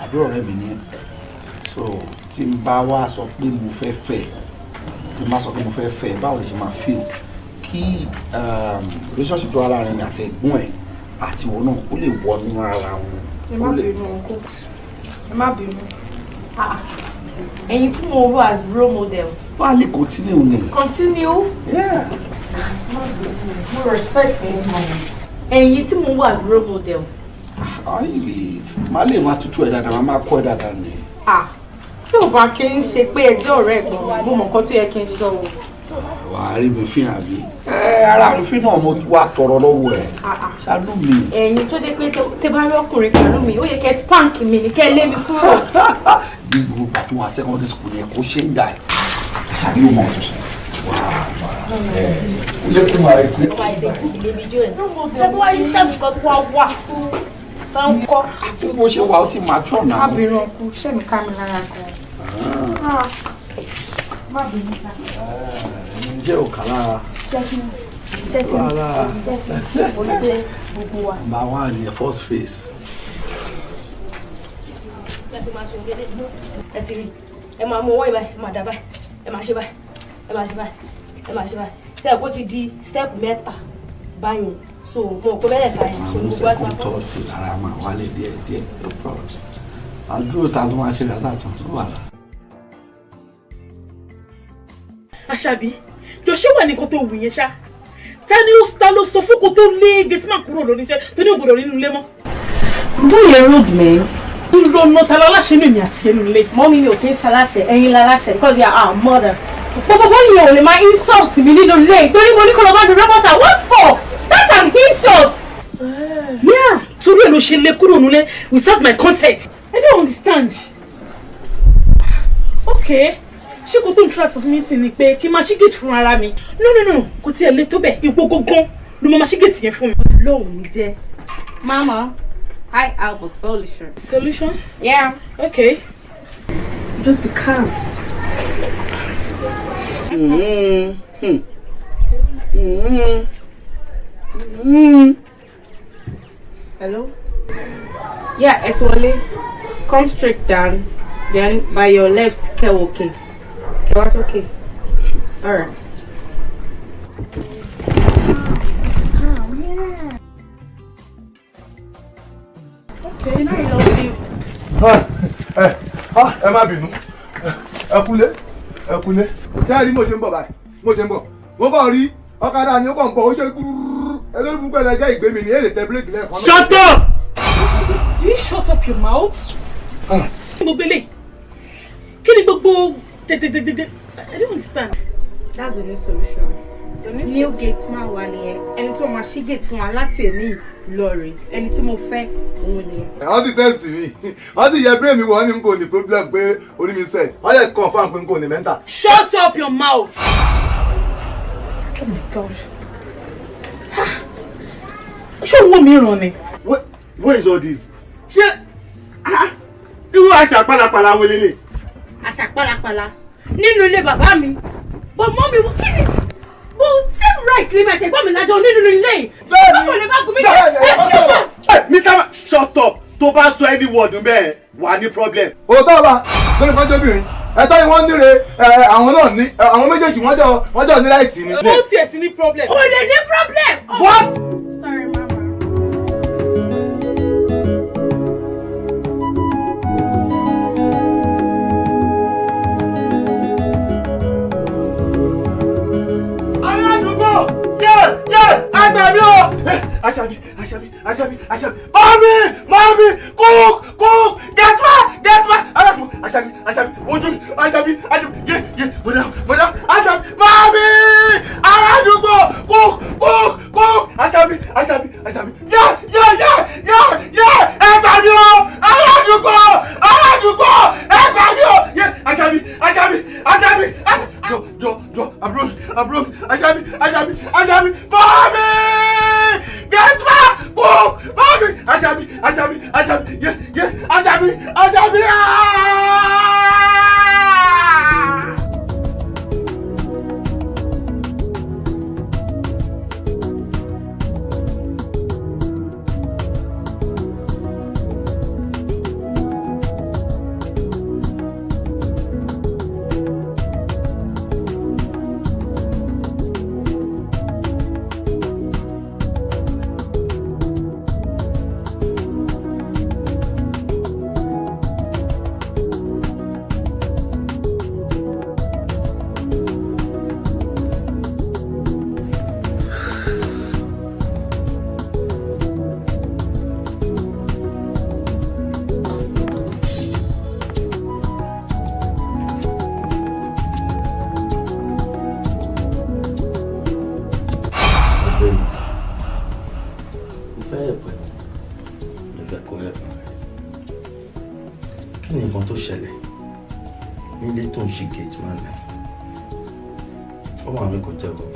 àbúrò ọ̀rẹ́ mi ni ẹ́. So tí n bá wá sọ pé mo fẹ́ fẹ́, tí n bá sọ pé mo fẹ́ fẹ́, báwo lè ṣe máa feel kí relationship tó wà láàrin mi àti ẹ̀gbọ́n ẹ̀ àti òun náà ó lè wọnú ara wọn. Ẹ má bínú, ẹ má bínú. Ẹ̀yin tí mo rò as role model. Wọ́n á lè continue ni. Continue? Yeah. Mo respect yín mọ̀. Ẹ̀yin tí mo rò as role model. Ayé máa lè máa tutù ẹ̀ dáadáa, máa kọ́ ẹ̀ dáadáa ni. Tí ò bá kí n ṣe pé ẹjọ́ ọ̀rẹ́ ẹ̀gbọ́n mi, mo mọ̀ nǹkan tó yẹ kí n sọ o. Wà á rí mi fín àbí? Ara mi fín náà mo wà tọrọ lọ́wọ́ ẹ̀. Ṣàánú mi. Ẹ̀yin tó jẹ́ pé tẹ bá rí ọkùnrin pẹ̀lú mi, ó yẹ kẹ́ spank mi ní kẹ́ lé mi kúrò. Bí gbogbo ìgbà tó wà secondary school yẹn kó ṣe ń gbà ẹ̀. Àṣàbí ó mọ̀ ọ̀tún. Wà á ó yẹ kó máa rí pé. Ṣé tó wá rí step kan tó wá wà Tó ń kọ́. Bó ṣe wà ó ti mature náà. Má bínú ọkú, ṣé mi ká mi lára gan-an? Má bínú sá. Ǹjẹ́ ò kà lára? Jẹ́ kí n jẹ́ kí n jẹ́ kí n olùgbé gbogbo wa. Màá wà ní first phase. Ẹ ti rí, ẹ máa mú ọwọ́ ìbáyìí, ẹ máa dà báyìí, ẹ máa ṣe báyìí, ẹ máa ṣe báyìí, ẹ máa ṣe báyìí. Ṣé ẹ kó ti di step mẹ́ta báyìí? So mo kò mẹ́rẹ̀ẹ̀ta yẹn. Àwọn second third phase ara máa wálé díẹ̀ díẹ̀, no problem. Àdúró ta ló máa ṣe rẹ̀ látàn tó wà lá. Àṣàbí, jọ ṣé wà ní nǹkan tó wù yẹn ṣá? Ta ni ó ta ló sọ fún kó tó lé gateman kúrò lóníṣẹ́ tó ní ògbọ́dọ̀ nínú ilé mọ́? Bóyá road man. Ìrọ̀nà ta láláṣẹ ní èmi àti ẹnu ilé. Mọ́mí mi ò kí ń ṣaláṣẹ, ẹ̀yin láláṣẹ because you are our mother. Gbogbo yìí ò lè máa insult mi nínú ilé torí mo ní kó lọ bá mi rẹ́pọ̀tà. What for? That's an insult. Yeah, torí ẹ̀ ló ṣe lé kúrò nílé without my consent. I don't understand. Okay, ṣé kò tó ń tura sọ fún mi sí ni pé kí n máa ṣí gate fún ara mi? No no no, kò tiẹ̀ lé tó bẹ́ẹ̀, ìwọ gangan ló máa ṣí gate yẹn fún mi. Ọlọ́run mi jẹ́. Mama, I have a solution. Solution? Yeah. Okay. Just be calm. Hello? Yeah, Etwale. Come straight down. Then by your left, Kewoke. Kewas okay. Alright. Okay, I love you. Ẹ má bínú. Ẹ kúlé. Ẹ kúlé. Ṣé ẹ rí mo ṣe ń bọ̀ báyìí? Mo ṣe ń bọ̀. Mo kàn rí ọ̀kadà ni ó kàn ń bọ̀, ó ṣe gbúrúrú. Ẹ lórí gbogbo ẹ̀rọ ìgbé mi ni èlé tẹ bíréèkì lẹ́ẹ̀kan náà. Shut up! Do you shut up your mouth? Kí ni gbogbo eléyìí? Kí ni gbogbo tètètètè? I don't understand. That's the new solution. New gate máa wà nìyẹn. Ẹni tó máa ṣí gate fún wa láti èmi lọ rè. Ẹni tí mo fẹ́ òun nìyẹn. Wọ́n ti test mi. Wọ́n ti yẹ brain mi wọ́n ní n kò ní problem pé orí mi set. Wọ́n yẹ confirm pé n kò ní mental. Shut up your mouth! Oh my God. Ṣé òun wò mí ràn ni? What is all this? Ṣé irú àṣà pálapàla wo lélẹ̀? Àṣà pálapàla nínú ilé bàbá mi. But mọ́mi, kí ni? But same right ni màá tẹ̀gbọ́n mi lájọ nínú ilé yìí. Báwo lè bá gùn mí lọ? Mr. Ma, shut up! Tó bá sọ any word bẹ́ẹ̀ wà ní problem. Òótọ́ ọba lórí fọ́jọ́ obìnrin ẹ̀tọ́ ni wọ́n níre àwọn náà ní àwọn méjèèjì wọ́n jọ ní láìtì ni. Ó tiẹ̀ ti ní problem. Kò lè ní problem. What? Sorry, mama. Àgbà mi o! Àṣàbí, Àṣàbí, Àṣàbí, Àṣàbí, mọ́mí, mọ́mí, cook, cook, get ma, get ma, alákùn, Àṣàbí, Àṣàbí, ojú mi, Àṣàbí, Àṣàbí, yé, yé, bọ̀dá, bọ̀dá, Àṣàbí, mọ́mí, aládùúgbò, cook, cook, cook, Àṣàbí, Àṣàbí, Àṣàbí, yé, yé, yé, yé, yé, ẹgbà mi o, aládùúgbò, aládùúgbò, ẹgbà mi o, yé, Àṣàbí, Àṣàbí, Àṣàbí, jọ, jọ, jọ, àbúrò mi, àbúrò mi, Àṣàbí, Àṣàbí, Àṣàbí, mọ́mí! Get ma! Cook! Mọ́mí! Àṣàbí, Àṣàbí, Àṣàbí, yé, yé, Àṣàbí, Àṣàbí, aaa! Kí ni nǹkan tó ṣẹlẹ̀ nílé tó ń ṣe gate man náà? Ọmọ mi kò jẹ́wọ́.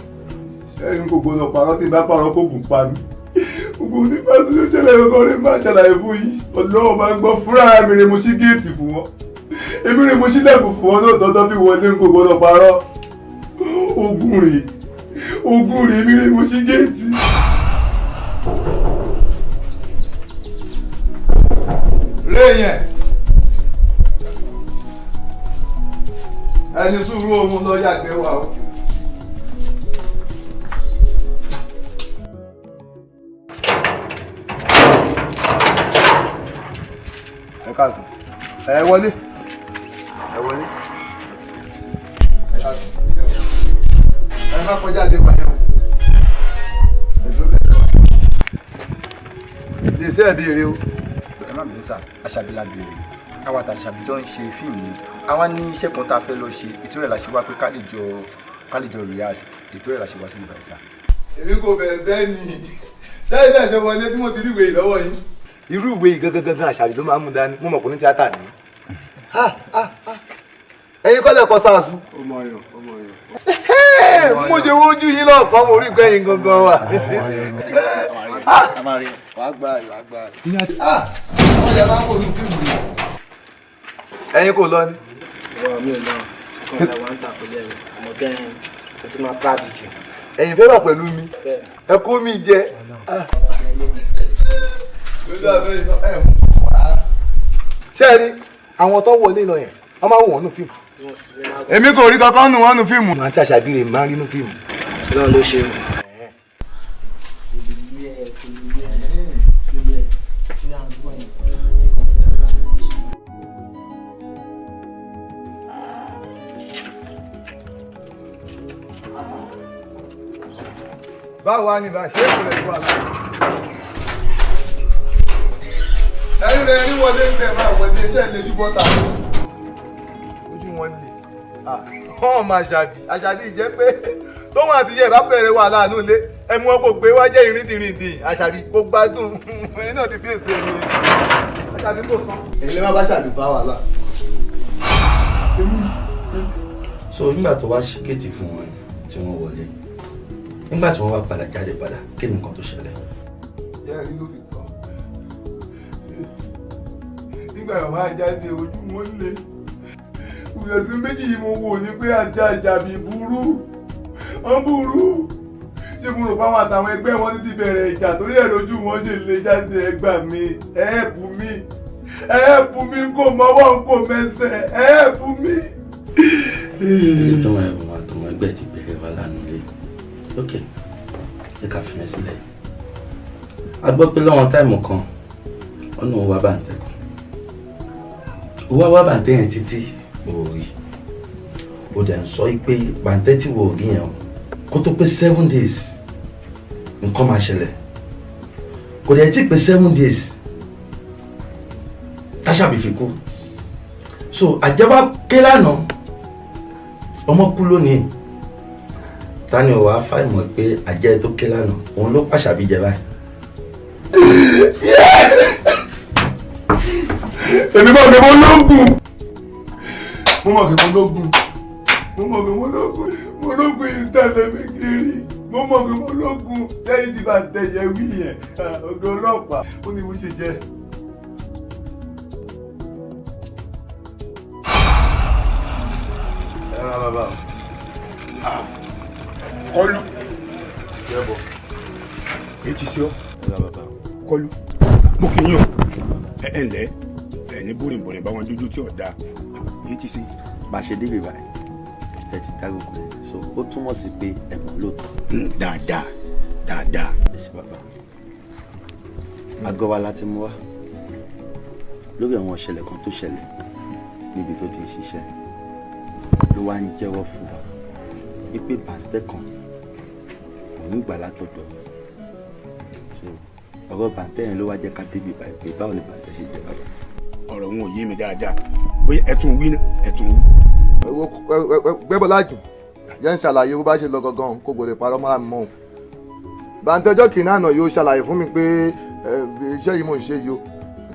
Ṣé n kò gbọdọ̀ parọ́ tí n bá parọ́ kó gùn pa mí? Gbogbo nípa tó ṣẹlẹ̀ kankan ní máa ṣàlàyé fún yín. Ọlọ́run máa ń gbọ́ fúnra mi ni mo ṣí géètì fún wọn. Èmi ni mo ṣílẹ̀kùn fún wọn náà tọ́tọ́ fi wọlé ń kò gbọ́dọ̀ parọ́. Ogun rèé, ogun rèé, èmi ni mo ṣí géètì. Réyẹn ẹni sùúrù òun lọ yàgbẹ́ wa o. Ẹ káàsán. Ẹ wọlé. Ẹ wọlé. Ẹ káàsán. Ẹ má kọjá dé wáyé o. Ẹ dúró bẹ́ẹ̀ wá. Lè ṣe ẹ̀bí rẹ o. Ẹ má bínú sá, Àṣàbí la béèrè. Àwa àtàṣàbí jọ ń ṣe fíìmù ni. Àwa ní iṣẹ́ kan tá a fẹ́ lọ ṣe, ètò rẹ̀ la ṣe wá pé ká lè jọ rehearse, ètò rẹ̀ la ṣe wá sí ìbàdàn sá. Èmi kò bẹ̀rẹ̀ bẹ́ẹ̀ ni. Sẹ́yìn náà ṣe wọlé tí mo ti rí ìwé yìí lọ́wọ́ yín. Irú ìwé yìí gangan gangan Àṣàbí ló máa ń mú dání, mo mọ̀ pé ní tíátà ni. Ẹ̀yin kọ́ lẹ́kọ̀ọ́ sáàsù. Mo ṣe wojú yín lọ́ọ̀kan, mo rí gbẹ̀yìn gangan wa. Ẹ̀yin kò lọ ni. Wọ́n mi ò lọ, ọkàn ìlà wa ń tà pẹ̀lú ẹ̀rọ, àmọ́ bẹ́ẹ̀ mo ti máa pàdé jù. Ẹ̀yin fẹ́ wà pẹ̀lú mi, ẹ kó mi jẹ. Ṣé ẹ rí àwọn tó wọlé lọ yẹn, wọ́n máa ń wò wọ́n nù fíìmù. Èmi kò rí kankan nù wọ́n nù fíìmù. Àǹtí Àṣàbí rè máa ń rí nù fíìmù. Ọlọ́run ló ṣe o. Báwo wá ní bá ṣe é kò lè wà láàyè. Ẹ̀yin rẹ̀ rí wọlé ń bẹ̀ máa wọlé iṣẹ́ ìlẹ́jú bọ́tà. Ojú wọn lè. Wọ́n máa Àṣàbí. Àṣàbí jẹ́ pé tóun àti yẹ̀ bá bẹ̀rẹ̀ wà láàánú ilé. Ẹmu wọn kò gbé wá jẹ́ ìrìndìrìndìn. Àṣàbí kò gbádùn. Ẹyin náà ti fèsì ẹ̀mí. Àṣàbí kò sàn. Èyí lè má bá Àṣàbí bá wàhálà. So nígbà tó wá ṣí géètì fún wọn tí wọ́n wọlé, nígbà tí wọ́n wá padà jáde padà, kí ni nǹkan tó ṣẹlẹ̀? Jẹ́rìí lórí kan. Nígbà yóò máa jáde ojú wọn lé. Ìrẹsì méjì yìí mo wò ní pé ajá Àṣàbí burú. Wọ́n burú. Ṣé mo rò pé àwọn àtàwọn ẹgbẹ́ wọn ti bẹ̀rẹ̀ ìjà torí ẹ̀ lójú wọn ṣe lè jáde? Ẹ gbà mí, ẹ bù mí, ẹ bù mí, n kò mọ́wọ́ n kò mẹsẹ̀, ẹ bù mí. Ilé tó wọn ẹ̀wọ̀n àtọwọn ẹgbẹ́ ti bẹ̀rẹ̀ wà lánàá lé. Ok, jẹ́ ká fi yẹn sílẹ̀. A gbọ́ pé lọ́wọ́n táìmù kan, ọ̀nà òun wá bàǹtẹ̀ kan. Ó wá wá bàǹtẹ̀ yẹn títí òòrì. Ó dẹ̀ ń sọ pé bàǹtẹ̀ tí wò rí yẹn o, kó tó pé 7 days nǹkan máa ṣẹlẹ̀. Kò dẹ̀ tí pé 7 days táṣàbí fi kú. So àjẹwà ké lánàá, ọmọ kú lónìí. Ta ni ò wá fáìmọ̀ pé àjẹ́ tó ké lánàá òun ló pàṣàbí jẹ báyìí? Èmi mọ̀ pé mo lóògùn. Mo mọ̀ pé mo lóògùn. Mo mọ̀ pé mo lóògùn. Mo lóògùn yìí ń tẹ̀lé mi kiri. Mo mọ̀ pé mo lóògùn. Lẹ́yìn tí bá tẹ̀yẹ wí yẹn, ọ̀gá ọlọ́pàá ó ní mo ṣe jẹ́. Ẹ rà bàbá o. Kọlu. Èyí ti ṣe ọ́. Kọlu. Mo kì í yàn. Ẹ ẹ ǹlẹ́, ẹ ní bórinbórin bá wọn dúdú tí ò dáa. Èyí ti ṣe. Bá a ṣe débi báyìí, ẹ ti dárúkọ ẹ, so ó túmọ̀ sí pé ẹ mọ̀ lóòótọ́. Dáadáa, dáadáa. Ẹ ṣe bàbá. Àgọ́ wa la ti mú wá lórí àwọn ìṣẹ̀lẹ̀ kan tó ṣẹlẹ̀ níbi tó ti ń ṣiṣẹ́ ló wá ń jẹ́wọ́ fún wa wípé bàǹtẹ́ kan òun gbà látọ̀dọ̀ mi. So ọ̀rọ̀ bàǹtẹ́ yẹn ló wá jẹ́ ká débi báyìí pé báwo ni bàǹtẹ́ ṣe jẹ́ bàbá. Ọ̀rọ̀ wọn ò yé mi dáadáa, bóyá ẹ tún wí náà, ẹ tún wí. Gbẹ́bọ́lájù jẹ́ ń ṣàlàyé bó bá ṣe lọ gangan, kò gbọ́dọ̀ parọ́ mọ́ra mi mọ́ o. Bàǹtẹ́ ọjọ́ kìíní àná yóò ṣàlàyé fún mi pé iṣẹ́ yìí mò ń ṣe yìí o,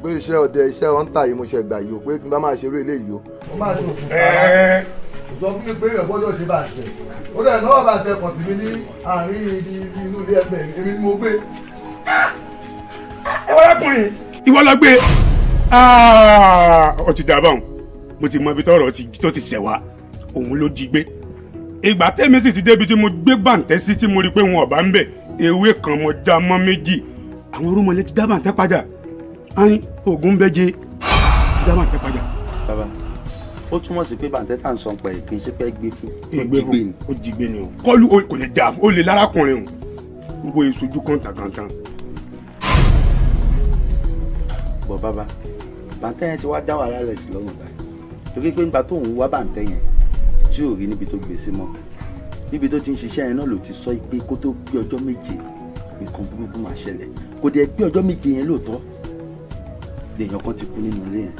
pé iṣẹ́ ọdẹ iṣẹ́ ọ̀ǹtà yìí mo ṣe gbà yìí o, pé tí n bá máa ṣeré eléyìí o. Mo máa ṣe òkú sára. Kò sọ fún mi pé èèyàn gbọ́dọ̀ ṣe bàǹtẹ́. Ó dẹ̀ náà bàǹtẹ́ kàn sí mi ní àárín ibi inú ilé ẹgbẹ́ èmi ni mo gbé. Arákùnrin ìwọ lọ gbé. Ó ti dàbọ̀ mo ti mọ ibi tọ́rọ̀ tó ti ṣẹ̀ wá, òun ló jí gbé. Ìgbà tẹ́mi sì ti débi tí mo gbé bàǹtẹ́ sí tí mo rí i pé wọn ò bá ń bẹ̀, ewé kan mo dá mọ́ méjì. Àwọn orúmọlẹ̀ ti dá bàǹtẹ́ padà. Ayin oògùn bẹ́jẹ ti dá bàǹtẹ́ padà. Bàbá, ó túmọ̀ sí pé bàǹtẹ́ tá à ń sọ pé kì í ṣe pé gbé fún. Gbé fún, ó jí gbé ni o. Kọ́lù kò lè dà, ó lè lárákùnrin o. Gbogbo ìṣojú kọ̀ǹtàkọ̀ǹtà. Bọ̀ bàbá, bàǹtẹ́ yẹn ti wá dá wàhálà rẹ̀ sí lọ́rùn báyìí. Torí pé nígbà tó ń wá bàǹtẹ́ yẹn tí ò rí níbi tó gbé sí mọ́, níbi tó ti ń ṣiṣẹ́ yẹn náà ló ti sọ pé kó tó pé ọjọ́ méje nǹkan burúkú máa ṣẹlẹ̀. Kò dẹ̀ pé ọjọ́ méje yẹn lóòótọ́ lèèyàn kan ti kú nínú ilé yẹn,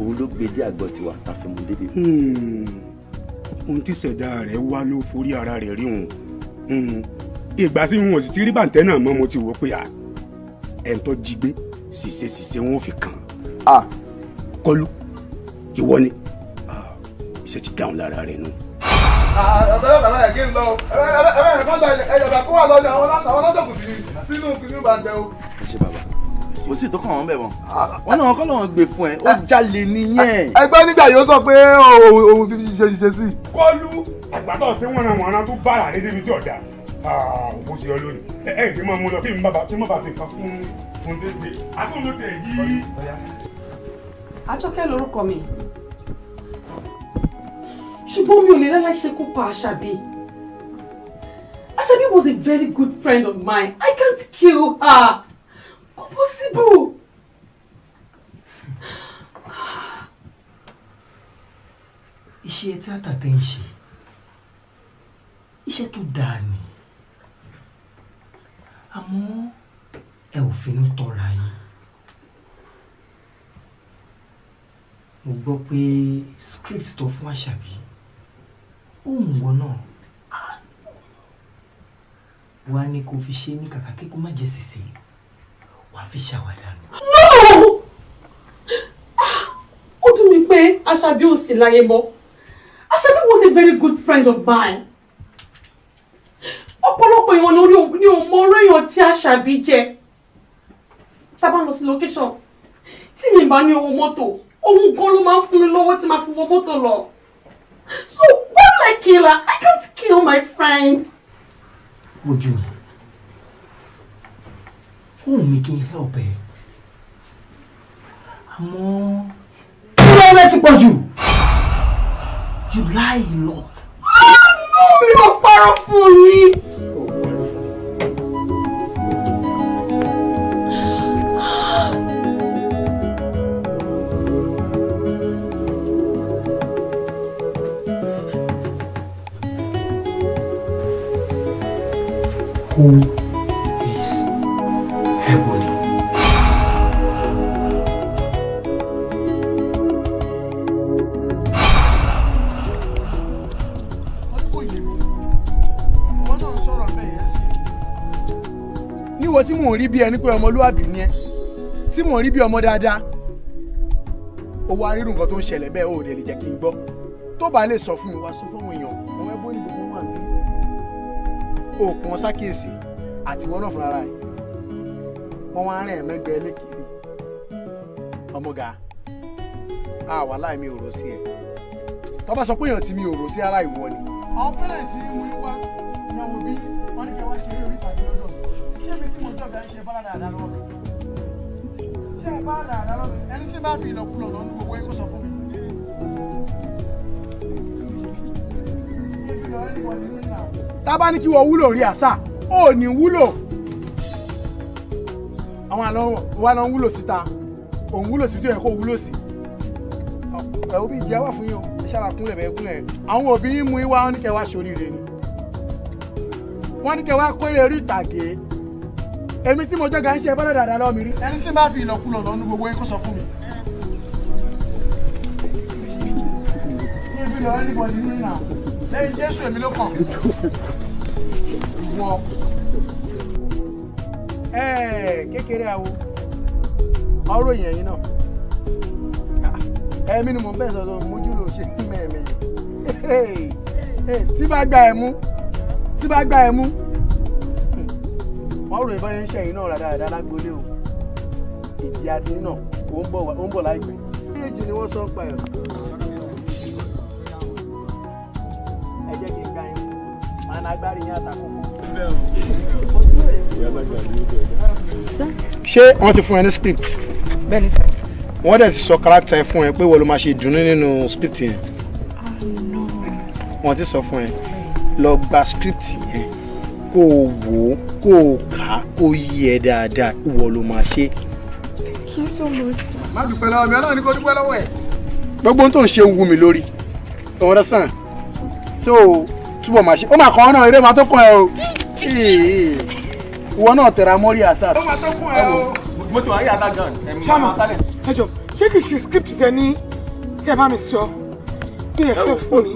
òun ló gbé dé àgọ́ tiwa tá a fi mú débi. Ohun tí ṣẹ̀dá rẹ̀ wá ló forí ara rẹ̀ rí òun. Ìgbà tí wọn ò sì ti rí bàǹtẹ́ náà mọ́, mo ti wò ó pé ẹ̀ ń tọ́ jí gbé ṣìṣe ṣìṣe wọn ò fi kàn án. Kọlu ìwọ ni iṣẹ́ ti dáhùn lára rẹ̀ nù. Àtàlẹ́ bàbá yẹn kí n lọ ẹ kọ́ ẹ̀yọ̀bà kó wà lọ́dọ̀ àwọn lọ́sọ̀kù sínú kìnìún bàǹtẹ́ o. Ẹ ṣe bàbá, kò sí ìtọ́kàn wọn bẹ̀ wọ́n wọn náà kọ́ lọ́wọ́ gbé fún ẹ, ó jalè nìyẹn. Ẹgbẹ́ nígbà yóò sọ pé òun ti ṣiṣẹ́ ṣiṣẹ́ sí. Kọlu àgbàdo sí wọnàwọnà tó bára rẹ débi tí ọ̀dà òkú sí ọ lónìí. Ẹ ẹ ìdí máa mú lọ kí n bá kí n má bàa fi nǹkan kún un tó ṣe àfihàn ló tiẹ̀ yí. Àjọkẹ́ lorúkọ mi, ṣùgbọ́n mi ò lè láláì ṣekú pa Àṣàbí. Àṣàbí was a very good friend of mine. I can't kill her. Kò possible. Iṣẹ́ tíátà tẹ́ ń ṣe, iṣẹ́ tó dáa ni, àmọ́ ẹ ò finú tọ́ra yín. Mo gbọ́ pé script tó fún Àṣàbí ó ń wọ náà wá ní kó fi ṣe ní kàkà kíkó má jẹ sèse, wàá fi ṣàwàdà nù. No! Ó dùn mí pé Àṣàbí ò sí láyé mọ́. Àṣàbí was a very good friend of mine. Ọ̀pọ̀lọpọ̀ èèyàn ni ò mọ orí èèyàn tí Àṣàbí jẹ́. Tá a bá lọ sí location, tí mi bá ní owó mọ́tò, òun gan ló máa ń fún mi lọ́wọ́ tí màá fi wọ mọ́tò lọ. So why would I kill her? I can't kill my friend. Ojú mi, òun mi kí n help ẹ, àmọ́ ìwọ rẹ ti pọ̀ jù. You lie a lot. No, mi ò parọ́ fún yín. Who is Ebony? Níwọ tí mò ń rí bí ẹni pé ọmọlúwàbí ni ẹ, tí mò ń rí bí ọmọ dáadáa, ó wá rírun nǹkan tó ń ṣẹlẹ̀ bẹ́ẹ̀, ó lè jẹ́ kí n gbọ́. Tó bá lè sọ fún mi, wá sọ fún àwọn èèyàn, àwọn ẹbí ní gbogbo wọn àbí òkun wọn sákèsì àti wọn náà fúnra rẹ̀. Wọ́n wá rìn ẹ̀mẹ́gbẹ́ lẹ́kìrì. Ọmọga, àwa láì mi ò rò sí ẹ. Tó bá sọ pé èèyàn tí mi ò rò sí ara ìwọ ni. Àwọn pẹ́rẹ́ǹtì mú wá ní àwọn òbí wọn ní kí wọ́n ṣeré orí ìtàgé lọ́dọ̀ mi. Ṣé mi tí mo jọ̀gá ń ṣe bá dáadáa lọ́wọ́ mi? Ṣé ẹ bá dáadáa lọ́wọ́ mi? Ẹni tí bá fi ìlọkulọ̀ lọ ní gbogbo yín kó sọ fún mi. Tá bá ní kí wọ́n wúlò rí àṣà, ó ní wúlò. Àwọn àlọ́ wa lọ ń wúlò síta, òun wúlò sí tó yẹ kó wúlò sí. Ẹ òbí ìjẹ́ wà fún yín o, ẹ ṣáà kúnlẹ̀ bẹ́ẹ̀ kúnlẹ̀. Àwọn òbí yín mú yín wá, wọ́n ní kẹ́ wá ṣoríire ni. Wọ́n ní kẹ́ wá kórè orí ìtàgé. Èmi tí mo jọ́ga ń ṣe bọ́dọ̀ dáadáa lọ́wọ́ mi rí. Ẹni tí bá fi ìlọkulọ̀ lọ ní gbogbo yín kó sọ fún mi. Níbi lọ anybody nínú náà. Lẹ́yìn Jésù èmi ló kàn. Ìwọ. Kékeré awo, ọ̀rọ̀ èèyàn yìí náà. Ẹ̀mí ni mò ń bẹ̀ sọ̀rọ̀ mójú ló ṣe ní mẹ́ẹ̀mẹ́ yẹn. Tí bá gba ẹ̀ mú, tí bá gba ẹ̀ mú, wọ́n rò ìbọn yẹn ń ṣẹ̀yìn náà dáadáa lágbolé o. Ìjìyà tí náà ó ń bọ̀ láìpẹ́. Méjèèjì ni wọ́n sọ ń pa ẹ̀. Ẹ jẹ́ kí n gbá yín màá na agbárí yín àtàkùn. Ṣé wọ́n ti fún ẹ ní script? Bẹ́ẹ̀ni. Wọ́n dẹ̀ ti sọ character ẹ fún ẹ pé wọ́n ló máa ṣe ìdùnnú nínú script yẹn. Wọ́n ti sọ fún ẹ, lọ gba script yẹn kó o wò ó, kó o kà á, kó o yí ẹ dáadáa, ìwọ ló máa ṣe. Thank you so much. Má dúpẹ́ lọ́wọ́ mi, Ọlọ́run ní kó dúpẹ́ lọ́wọ́ ẹ̀. Gbogbo ohun tó ń ṣe ń wú mi lórí. O understand? So túbọ̀ máa ṣe, ó máa kàn ọ́ náà, eré máa tó kàn ẹ́ o. Ìwọ náà tẹra mọ́rí àṣà. Ó máa tó kàn ẹ́ o. Mo ti wà ní yàrá gan. Chairman, ẹ jọ̀ọ́, ṣé kìí ṣe script ṣe ní tí ẹ bá mi sọ kí ẹ fẹ́ fún mi?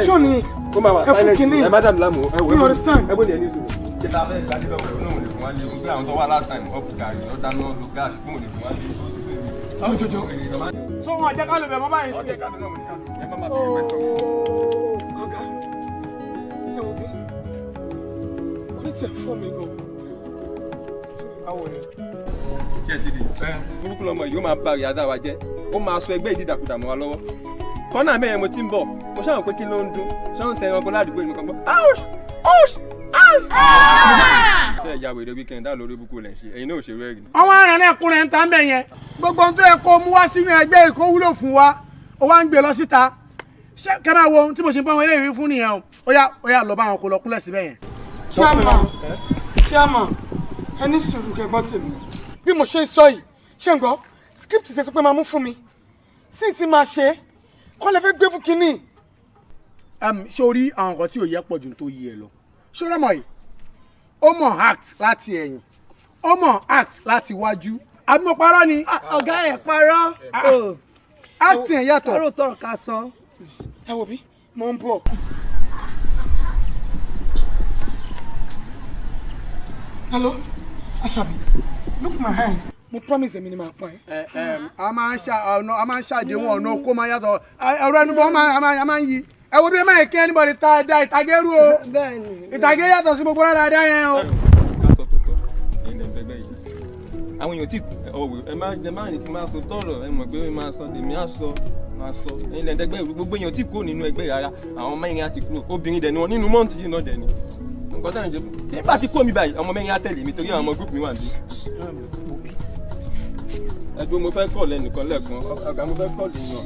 Ṣé ò ní ẹ fún kínní? Ẹ má dàbí láàmú. You understand? Ẹ bó ni ẹ ní sùúrù. Ṣé ta fẹ́ ìgbàlè lọ́wọ́ ẹ̀ náà lè fún wa lé o? Pé àwọn tó wá last time up gàrí ó dáná lo gas fún òní fún wa lé. Àwọn jọjọ. Sọ wọn àjẹká ló bẹ̀ mọ́ báyìí sí. Ọ̀gá, ẹ wo bí orí tiẹ̀ fọ́ mi gan. Báwo ni? Ṣé ẹ ti rí? Burúkú lọmọ yìí ó máa ba ìyá wa jẹ́, ó máa sọ ẹgbẹ́ ìdídàkudà mọ́ wa lọ́wọ́. Kọ́nà mẹ́rin mo ti ń bọ̀, mo ṣáà pé kí ló ń dún, ṣáà ń sẹ́yìn ọkọ ládùúgbò ìlú kan gbọ́. Áùṣ! Áùṣ! Áùṣ! Ṣé ẹ̀yà wèrè weekend dá lórí ibùkún lẹ̀ ń ṣe? Ẹ̀yin náà ò ṣe rẹ́rìn. Àwọn arìnrìn ẹkùnrin ń ta ń bẹ̀ yẹn. Gbogbo ohun tó yẹ kó mú wá sínú ẹgbẹ́ yìí kó wúlò fún wa, ó wá ń gbé lọ síta. Ṣé kẹ́ máa wo ohun tí mo ṣe ń bá wọn eléyìí fún nìyẹn o? Ó yá, ó yá, lọ bá wọn kó lọ kúnlẹ̀ síbẹ̀ yẹn. Chairman, chairman, ẹ ní sùúrù kẹ́gbọ́n tèmi. Bí mo ṣe ń sọ yìí, ṣé ń gbọ́? Script ṣe sọ pé máa mú fún mi. Sí ti máa ṣe é, kọ́ lẹ fẹ́ gbé fún kinní. Ṣé o rí àwọn nǹkan tí ò yẹ pọ̀ jù tó yí ẹ lọ? Ṣé o rọ́mọ yìí? Ó mọ̀ act láti ẹ̀yìn, ó mọ̀ act láti iwájú. Àbí mo parọ́ ni? Ọ̀gá ẹ̀ parọ́. Acting ẹ̀ yàtọ̀. Kárò tọrọ ká sọ. Ẹ wò bí, mo ń bọ̀. Hello, Aṣàbí, look my hands. Mo promise èmi ni màá pa ẹ́. A máa ń ṣa ọ̀nà, a máa ń ṣàdéhùn ọ̀nà kó máa yàtọ̀. Ọ̀rọ̀ ẹnu bọ̀ a máa ń yí. Ẹ wo bí ẹ máa kí anybody ta da ìtàgé rú o. Ìtàgé yàtọ̀ sí gbogbo dáadáa yẹn o. Ká sọ tòótọ́, ẹ̀yin lẹ̀ ń fẹ́ gbẹ́ yìí. Àwọn èèyàn tí ọ̀wẹ̀ ẹ má ẹ má ní kí n máa sọ tọ̀rọ̀, ẹ mọ̀ pé máa sọ tèmi á sọ máa sọ. Ẹ̀yin lẹ̀ ń dẹ́gbẹ́ ìlú, gbogbo èèyàn tí kúrò nínú ẹgbẹ́ rárá, àwọn mẹ́rin á ti kúrò, obìnrin dẹ̀ ni wọn nínú mọ́ǹtì yìí náà dẹ̀ ni. Nǹkan táwọn ṣe fún nígbà tí kò mí báyìí, ọmọ mẹ́rin á tẹ̀lé mi torí àwọn ọmọ group mi wà níbí. Ẹgbẹ́ mo fẹ́ kọ̀ lẹ́nìkan lẹ́ẹ̀kan, ọ̀gá mo fẹ́ kọ̀ lẹ́yìn.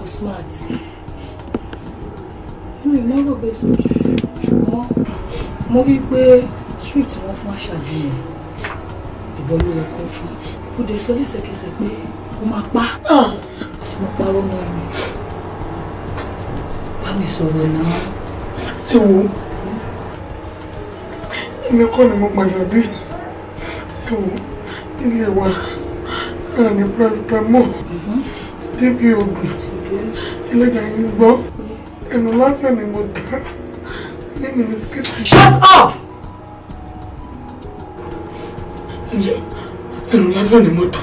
O smart. Inú ìmọ̀ràn bẹ́ẹ̀ sọ ṣùgbọ́n mo rí i pé street wọn fún Àṣàbí yẹn ìbọn ló yẹ kó fún. Ó dé sọ lẹ́sẹ̀kẹsẹ̀ pé ó máa pa. Ṣé mo parọ́ mọ́ ẹni? Bá mi sọ̀rọ̀ náà. Ẹ wo, èmi kọ́ ni mo pàṣẹ bí. Ẹ wo, ilé wa náà ní paracetamol débi oògùn ẹlẹ́dàá yín gbọ́, ẹnu lásán ni mo ta ní mínísítì. Shut up! Ẹnu lásán ni mo ta.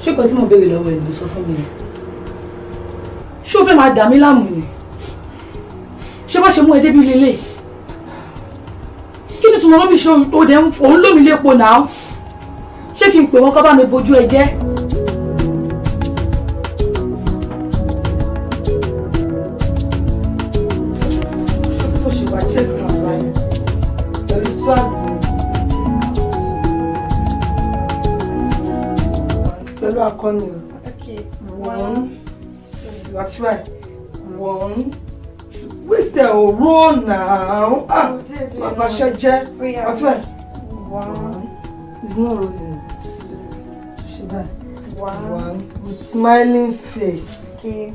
Ṣé kò tí mo béèrè lọ́wọ́ ẹ̀ ló sọ fún mi? Ṣé o fẹ́ máa dà mí láàmú ni? Ṣé bá ṣe mú ẹ débi lélẹ̀? Kí ni tùmọ̀ lóbi ṣe òde òun lómi lépo náà? Ṣé kí n pè wọ́n kọ́ bá mi bojú ẹ jẹ́? Ó ṣe wá chest and right pẹ̀lú swag mi. Pẹ̀lú akọni o. One, two, that's right. One, two. Waste ẹ̀ ò roll now. Ah, bàbá ṣe jẹ́. That's right. One. It's not rolling. Two. Ṣe báyìí. One. With smiling face. Okay.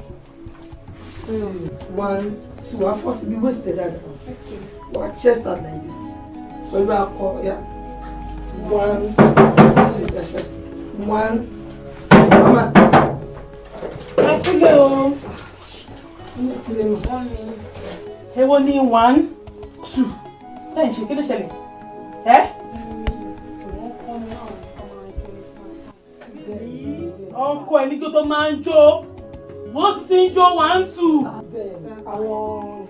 Two. 1, 2. Wàá fọ́ síbi waist ẹ̀ dáadáa. Wàá chest out like this. Pẹ̀lú akọ, yeah. 1, 2, that's right. 1, 2. Mama. Ẹ kúlẹ̀ o. Èwo ni 1, 2. Tẹ́yìn ṣe kí ló ṣẹlẹ̀? Ẹ́? Ọkọ ẹ̀ ní kí o tó máa ń jó. Wọ́n ti ń jó 1, 2. Bẹ́ẹ̀ àwọn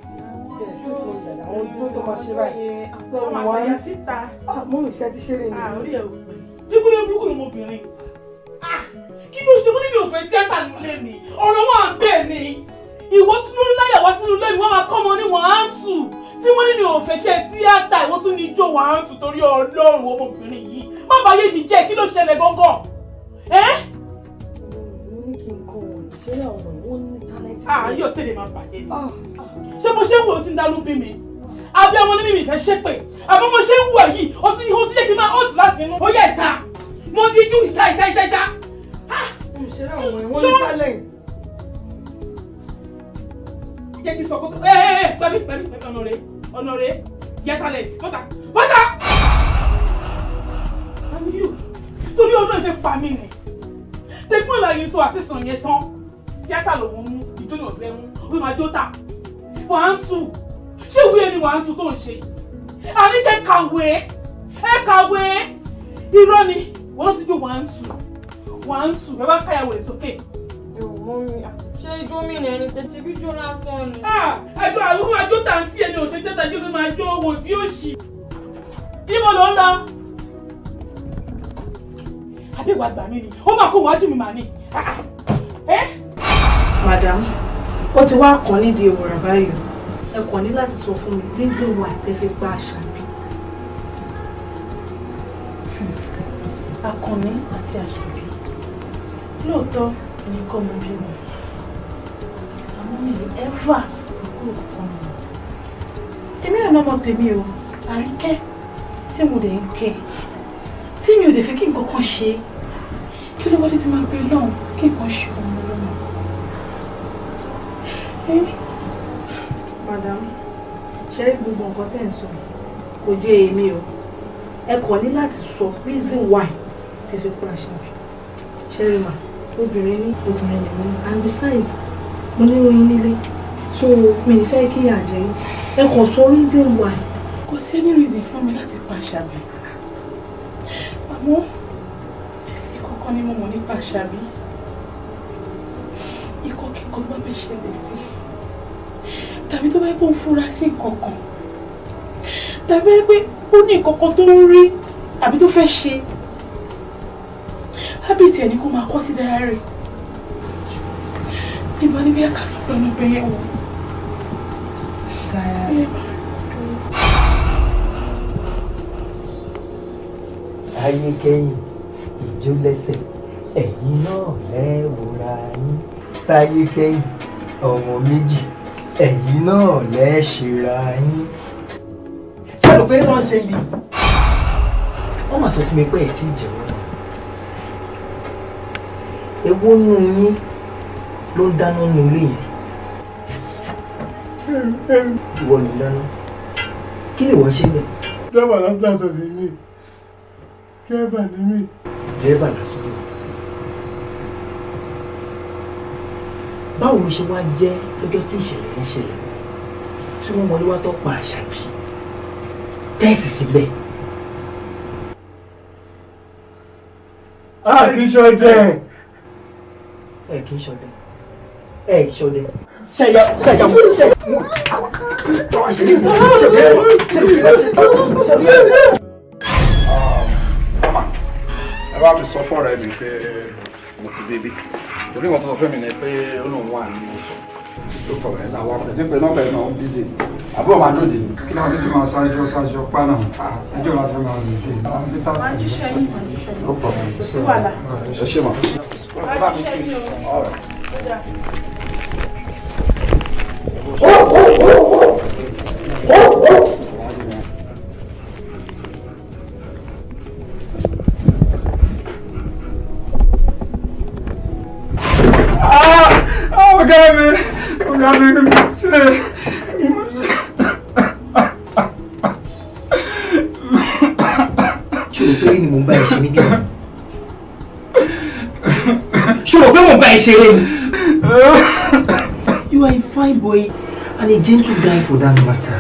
àwọn ojú tó máa ṣe báyìí. Àwọn àgbàyà síta. Mú ìṣe ti ṣeré ni. Orí ẹ̀ ò pé. Dígúlé burúkú ni ọmọbìnrin. Kí ló ṣe? Mo ní mi ò fẹ́ tíátà nílé mi. Ọ̀rọ̀ wọn à ń bẹ̀ ni. Ìwọ tún ló láyà wá sínú ilé mi, wọ́n máa kọ́ ọmọ ní wàhánsù. Tí wọ́n ní mi ò fẹ́ ṣe tíátà, ìwọ tún ní ijó wàhánsù torí Ọlọ́run ọmọbìnrin yìí. Má bàa yé mi jẹ́, kí ló ṣẹlẹ̀ gángan? Mo ní kí n kọ́ wọn, ṣé àwọn ọmọ wọn ní tálẹ́ǹtì. Yóò tẹ̀lé máa bàjẹ́ ni. Ṣé mo ṣe ń wò ó ti ń dánú bí mi? Àbí ọmọ ní mi fẹ́ ṣépè? Àbí mo ṣe ń wò yìí, ó ti yẹ kí n máa ọ̀tí láti inú. Ó yẹ ìta! Mo ti ju ìta ìta ìta ìta! Ṣé àwọn ọmọ wọn ní tálẹ́ǹtì? Jẹ́ kí n sọ kó tó gbàmí gbàmí ọ̀nà rẹ̀ ọ̀nà rẹ̀ get talent bọ́tà bọ́tà. Torí Ọlọ́run ṣe pa mí ni. Tẹ̀gbọ́n ìlànà sọ àti sàn yẹn tán. Tíátà lòun mú, ìjó ní ọ̀fẹ́ mú, ó fi máa jó tà. Wàá ń tù. Ṣé ìwé ẹni wàá ń tù tó ń ṣe? Àní kẹ́ kàwé, ẹ kàwé. Irọ́ ni, wọ́n ti jó wàá ń tù. Wàá ń tù, ẹ bá káyàwó rẹ̀ sókè. Ṣé ijó mi ní ẹni tẹ̀sí bí jó lásán ni? Àjọ àwọn àjọ tàǹtí ẹni òṣèṣẹ́ tàǹtí ó fi máa jó owó tí ó ṣì. Ibo ló ń lọ? Àbí ìwà àgbà mi ni, ó máa kó wájú mi mà ní. Madam, ó ti wá kàn nídìí ìwòrán báyìí. Ẹ kàn ní láti sọ fún mi reason why tẹ́ fi pa Àṣàbí. Akànní àti Àṣàbí. Lóòótọ́ èmi kọ́ mo bí wọn. Àmọ́ mi ò ẹ́fà kúrò kankan nù. Èmi náà lọ́mọ tèmi o, Àríkẹ́ tí mo dẹ̀ ń kẹ́. Tí mi ò dẹ̀ fẹ́ kí nǹkan kan ṣe. Kí ló wọlé tí máa gbé lọ́hùn kí nǹkan ṣe ọmọ lọ́mọ. Madam, ṣe rí gbogbo nǹkan tẹ́ ń sọ kò jẹ́ èmi o. Ẹ kàn ní láti sọ reason why tẹ́ fi pa Àṣàbí. Ṣe rí mà, obìnrin ní obìnrin lèmi and besides, mo ní oyún nílé so mi ní fẹ́ kí ìyà jẹ yín. Ẹ kàn sọ reason why. Kò sí any reason fún mi láti pa Àṣàbí. Àmọ́ ìkọ̀kan ni mo mọ̀ nípa Àṣàbí. Ikọ̀ kíkan tó bá fẹ́ ṣẹlẹ̀ sí tàbí tó bá yẹ kó ń fura sí nǹkan kan tàbí pé ó ní nǹkan kan tó ń rí àbí tó fẹ́ ṣe hábìtì ẹ̀ ní kó máa kọ́ sí dáárì níbo níbi ẹ̀ka tó pẹ̀lú bẹ́yẹ̀ wò. Ayé kẹ́yìn ìjó lẹ́sẹ̀ ẹ̀yin náà lẹ́wòrà yín. Táyé kẹ́yìn ọmọ méjì ẹ̀yin náà lẹ́ṣẹ̀ra yín. Sọ́dọ̀ pé wọ́n ṣe bí wọ́n máa sọ fún mi pé ẹ̀ tí ì jẹ̀wọ́ náà. Èwo nù yín ló ń dáná nù ilé yẹn? Ìwọ ló ń dáná. Kí ni ìwọ ń ṣe bẹ́ẹ̀? Dírẹ́bà lásán lásán ni mí. Dírẹ́bà ni mí. Dírẹ́bà lásán ni mí. Báwo ló ṣe wá jẹ́ lọ́jọ́ tí ìṣẹ̀lẹ̀ yẹn ṣẹlẹ̀ tí wọ́n wọlé wá tó pa Àṣàbí tẹ́ẹ̀sì síbẹ̀? A kì í ṣọdẹ. Ẹ kì í ṣọdẹ. Ẹ kì í ṣọdẹ. Ṣẹ̀yà ṣẹ̀yà mú ṣẹ̀yà mú. Tọ́ ṣe ní ìwé ṣẹ̀yà ṣẹ̀yà ṣẹ̀yà. Mama, ẹ bá mi sọ fún ọ̀rẹ́ mi pé mo ti débi. Torí wọn tó sọ fún mi ni pé ó lóun wà ní oṣù tó kọ̀ ẹ́ náà wà pẹ̀sí pé nọ́mbà ẹ̀ náà ń bízì. Àbúrò máa dòde ni. Kí ló dé tí máa sáré jọ sáré jọ pa náà? Ẹjọ́ láti fẹ́ máa lè dé. Àti tààtì. Ó pọ̀. Ẹ ṣé ma. Bá mi kí. All right. Ọ̀gá mi, ọ̀gá mi, ṣe mo ṣe. Ṣé o pé ni mò ń bá ẹ ṣe níbí? Ṣé o pé mò ń bá ẹ ṣeré ni? You are a fine boy and a gentle guy for that matter.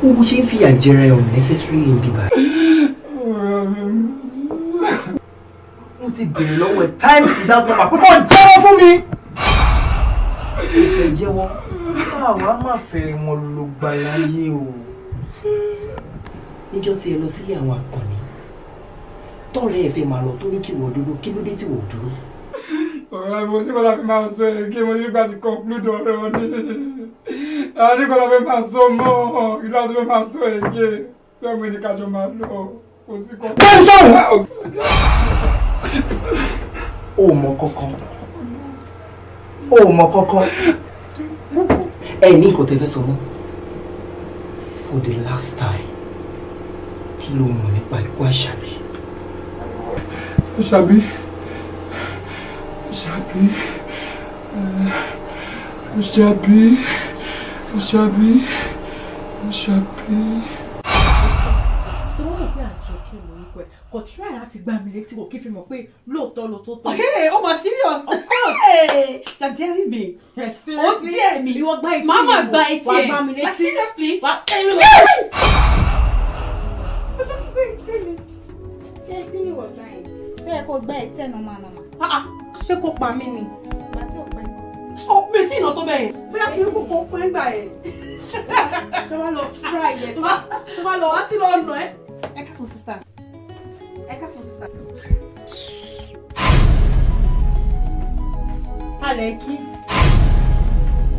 Wo bó ṣe ń fìyà jẹra ẹ unnecessary in bíbá. Mo ti bèrè lọ́wọ́ ẹ times without number pé kò jẹ́wọ́ fún mi. Kò fẹ́ jẹ́wọ́, àwa má fẹ́ wọn ló gbà láyé o. Níjọ́ tí ẹ lọ sílé àwọn Àkànní, tọ́rẹ́ ẹ fẹ́ máa lọ tó ní kí wọ́n dúró, kí ló dé tí wọ́n dúró? Ọ̀rẹ́ mo sí kọ́lá fi máa sọ èké, mo ní gbà tí conclude ọ̀rẹ́ wọn ní. Àwọn ní kọ́lá fi máa sọ mọ́, ìlú àti fi máa sọ èké, bẹ́ẹ̀ mo ní kájọ máa lọ, kò sí kọ́. Bẹ́ẹ̀ni sọ̀rọ̀! O mọ kankan. O mọ kankan. Ẹ ní nǹkan tẹ́ fẹ́ sọ mọ́. For the last time, kí ló mọ̀ nípa ikú Àṣàbí? Àṣàbí. Àṣàbí. Àṣàbí. Àṣàbí. Àṣàbí. Tó wọ́n mọ̀ pé Àjọkẹ́ lórúkọ ẹ̀ kò try láti gbá mi létí kò kí fi mọ̀ pé lóòótọ́ ló tó tọ́. Hey, oh my serious. Of course. Hey, you're daring me. Seriously? Ó dare me. Ìwọ gbá etí mi. Màmá gba etí Wà ẹ̀. gbá mi létí. Like seriously. Wà Ṣé tí ìwọ gbá ẹ tó yẹ kó gbá etí ẹ normal normal. Ṣé kó pa mí ni? Ìgbà tí ò pẹ́. Ó mi tí ìnà tó bẹ́ẹ̀. Bóyá kí n kó kó pẹ́ gbà ẹ̀. Tó bá lọ try ẹ̀ tó bá lọ. Wá tí lọ nà ẹ́. Ẹ káàsán sister. Ẹ káàsán sister. Alẹ́ kí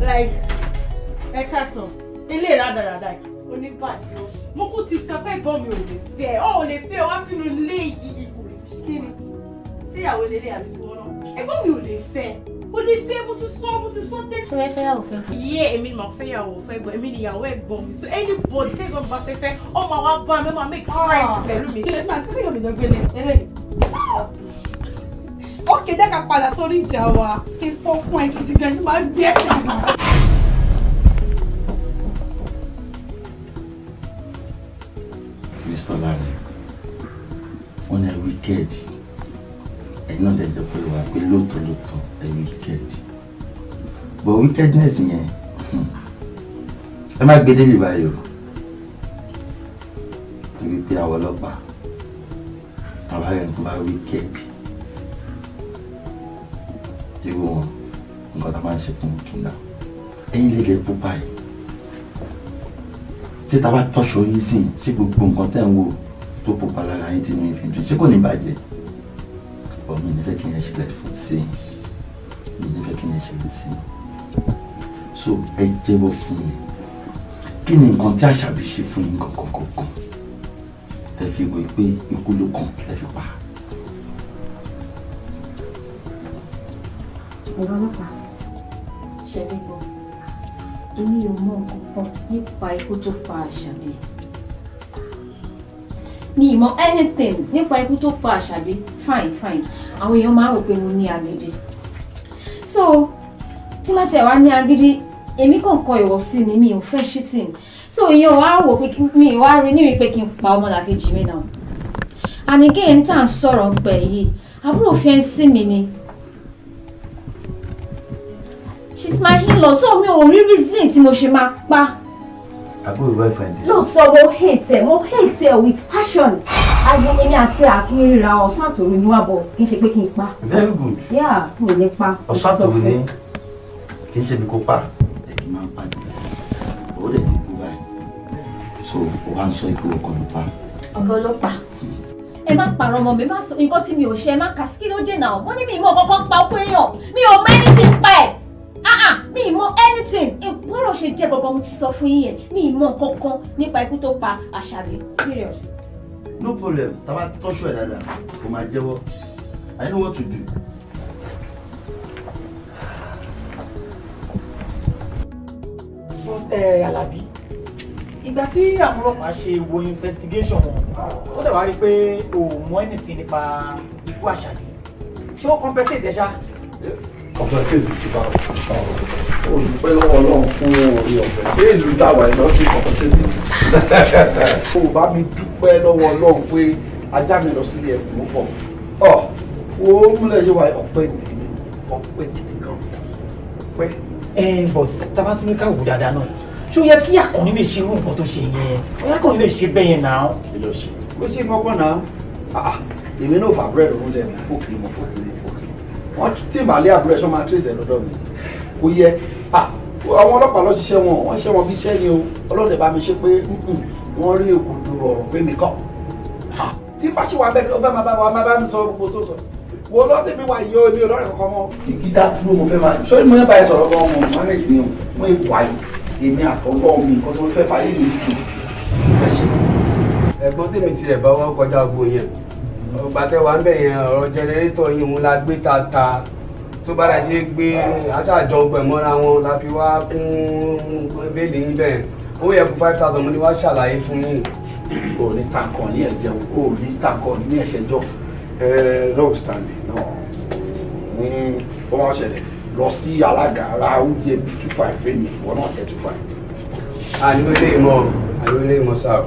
like ẹ káàsán ilé rádaràda yìí oníbàjẹ́ oṣù. Mo kú ti sọ pé ìbọn mi ò lè fẹ́ ẹ, ò lè fẹ́ wá sínú ilé yìí kò lè ṣe kí ni? Ṣé ìyàwó lélẹ̀ àbí sí wọn náà? Ẹ̀gbọ́n mi ò lè fẹ́ ẹ, kò lè fẹ́ mo ti sọ tẹ́lẹ̀. Ṣé fẹ́ yàwó fẹ́? Iye èmi ni màá fẹ́ yàwó fẹ́ gbọ́, èmi ni ìyàwó ẹ̀gbọ́n mi. So anybody fẹ́ gbọ́n bá fẹ́ fẹ́, ó máa wá bá mi, ó máa make friends pẹ̀lú mi. Ṣé màá tí mi ò lè jọ gbélé eléyìí? Ókè jẹ́ ká padà sórí ìjà wa kí n fọ́ fún ẹ gidi gan ni máa gbé ẹ̀. Mr. Larry, wọ́n ní ẹ wicked, ẹ̀yin náà lè jẹ́ pé wà pé lóòótọ́ lóòótọ́ ẹ wicked, but wickedness yẹn ẹ má gbé débi báyìí o, torí pé àwọn ọlọ́pàá àbá rẹ̀ tó bá wicked irú wọn nǹkan tá a máa ń ṣe fún kìnnà ẹ̀yin lè lè pupa yìí. Ṣé tá a bá tọ́ṣọ yín sí ṣé gbogbo nǹkan tẹ́ ń wò tó pupa lára yín tí mi fi dùn ṣé kò ní bàjẹ́? Ọ̀ mi nífẹ̀ẹ́ kí n yẹn ṣẹlẹ̀ fún sí mi nífẹ̀ẹ́ kí n yẹn ṣẹlẹ̀ sí i. So ẹ jẹ́wọ́ fún mi, kí ni nǹkan tí Àṣàbí ṣe fún yín kankan kankan tẹ́ fi wò pé ikú ló kàn tẹ́ fi pa? Ọ̀gá ọlọ́pàá, ṣe rí gbọ́, èmi ò mọ nǹkan kan nípa ikú tó pa Àṣàbí. Mi ì mọ anything nípa ikú tó pa Àṣàbí. Fine fine, àwọn èèyàn máa ń rò pé mo ní agídí. So tí má tiẹ̀ wá ní agídí, èmi kàn kọ ìwọ̀sí ni, mi ò fẹ́ shitting. So ìyẹn wàá wò pé mi wá rí níbi pé kí n pa ọmọlàkejì mi náà. And again, tá à ń sọ̀rọ̀ pẹ̀ yìí, àbúrò fiancé mi ni. She's my in-law, so mi ò rí reason tí mo ṣe máa pa. Àbúrò boyfriend ẹ. Lóòótọ́ mo hate ẹ with passion. As in èmi àti Akin ríra ọ̀sán àtòru ni wá bọ̀, kì í ṣe pé kí n pa. Very good. Yeah, mo lè pa. Ọ̀sán àtòru ni kì í ṣe bí kò pa. Ẹ kì í máa ń pa jù. Ó dẹ̀ ti kú báyìí. So ó wá ń sọ ikú ọkọ ló pa. Ọ̀gá ọlọ́pàá, ẹ má pààrọ̀ ọmọ mi, má sọ nǹkan tí mi ò ṣe, ẹ má kà sí kí ló dé náà. Mo ní mi ìmọ̀ kankan pa ọkọ èèyàn, mi ò mọ anything pa ẹ̀. Mi ì mọ anything. Bọ́rọ̀ ṣe jẹ́ gbogbo mo ti sọ fún yín yẹn, mi ì mọ nǹkan kan nípa ikú tó pa Àṣàbí. Period. No problem, tá a bá tọ́ṣù ẹ̀ dáadáa, kò máa jẹ́wọ́. I know what to do. But Àlàbí, ìgbà tí àwọn ọlọ́pàá ṣe wo investigation wọn, ó dẹ̀ wá rí i pé o ò mọ anything nípa ikú Àṣàbí. Ṣé ó compensate ẹ ṣá? Compensate ti bá o dúpẹ́ lọ́wọ́ Ọlọ́run fún orí ọ̀fẹ́. Ṣé ìlú táwa ẹ̀ lọ́ọ́ ti compensate? O bá mi dúpẹ́ lọ́wọ́ Ọlọ́run pé ajá mi lọ sílé ẹ̀kún ó bọ̀. Ọ̀ wo múlẹ̀ yé wa ọpẹ́ nìyí, ọpẹ́ gidi gan, ọpẹ́. Ẹ but tábà tún ní ká wò dáadáa náà, ṣé ó yẹ kí Àkànní lè ṣe irú nǹkan tó ṣe yẹn? Ó yẹ Àkànní lè ṣe bẹ́ẹ̀ yẹn náà. Kí ló ṣe? Ó ṣe kọ́kọ́ náà. Èmi náà fà búrẹ́dì òun lẹ̀ mọ́ fòkìrì mọ́ fòkìrì mọ́ fòkìrì. Wọ́n tí màálé àbúrò ẹ̀ ṣọ́ máa tírèsì ẹ̀ lọ́dọ̀ mi. Kò yẹ Àwọn ọlọ́pàá ló ṣiṣẹ́ wọn, wọ́n ṣe wọn bí iṣẹ́ ni o. Ọlọ́dẹ bá mi ṣe pé wọ́n rí òkòdó ọ̀rọ̀ pé mi kọ́. Tí bá ṣe wà bẹ́ẹ̀ ó fẹ́ máa bá mi sọ gbogbo tó sọ. Wo lọ́dẹ mi wà yìí o, mi ò lọ́rẹ̀ kankan mọ́. Ìgídá dúró mo fẹ́ máa sọ mo yẹn bá yẹn sọ̀rọ̀ gan ọmọ manage mi o. Mo ìwà yìí èmi àtọ́gbọ́ mi nǹkan tó fẹ́ fàyè mi jù mo fẹ́ ṣe. Ẹ̀gbọ́n tèmi tiẹ̀ bá wọn kọjá gbogbo yẹn. Ọgbà tẹ wà ń bẹ̀ yẹn ọ̀rọ̀ jẹnẹrétọ̀ yìí òun la gbé tata tó bá dà ṣe gbé aṣáájọ ọgbẹ̀ mọ́ra wọn la fi wá kún bẹ́ẹ̀lì yín bẹ́ẹ̀ ó yẹ kó 5,000 mo ní wá ṣàlàyé fún yín. O ní takàn ní ẹ̀jẹun, o ní takàn ní ẹ̀ṣẹ̀jọ́. Notwithstanding náà ó máa ṣẹlẹ̀ lọ sí alága ara oúnjẹ bíi 2,500 fẹ́mi ìwọ náà tẹ 2,500. Àní ilé ìmọ̀ àní ilé ìmọ̀ sáà.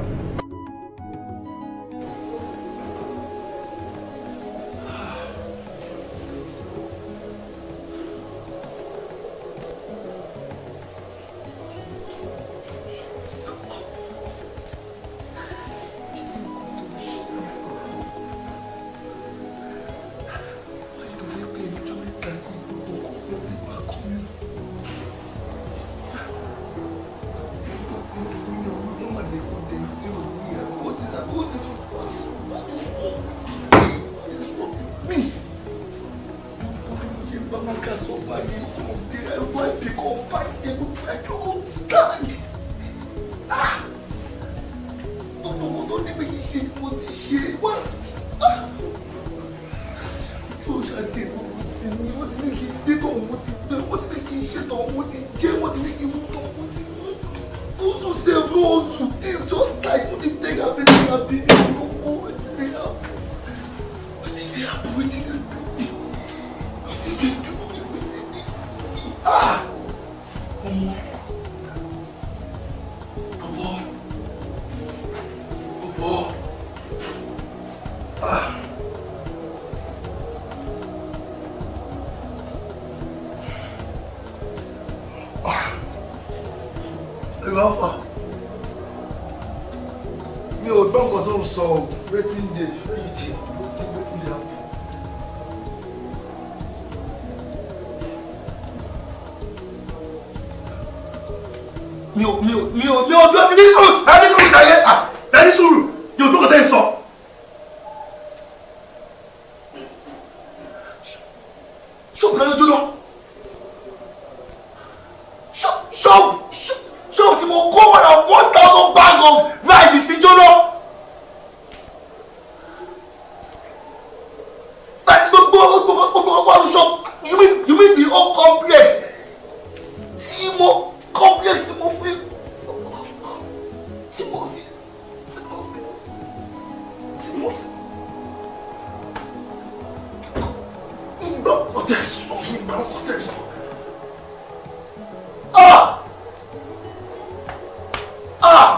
Mi ò gbọ́ nǹkan tó ń sọ o, wetin dey where you dey wetin dey happen. Mi ò gbọ́ ní sùúrù ní sùúrù jàre ní sùúrù mi ò gbọ́ nǹkan tó ń sọ. Ṣọ́ọ̀bù kan ló jóná. Ṣọ́ọ̀bù tí mo kó more than 1,000 bag of rice sí jóná. Láti gbogbo ṣọ́ọ̀bù, you mean the whole complex tí mo fi ń gbọ́ ọ̀tẹ̀ sọ mi gbọ́ ọ̀tẹ̀ sọ. Ah! Ah!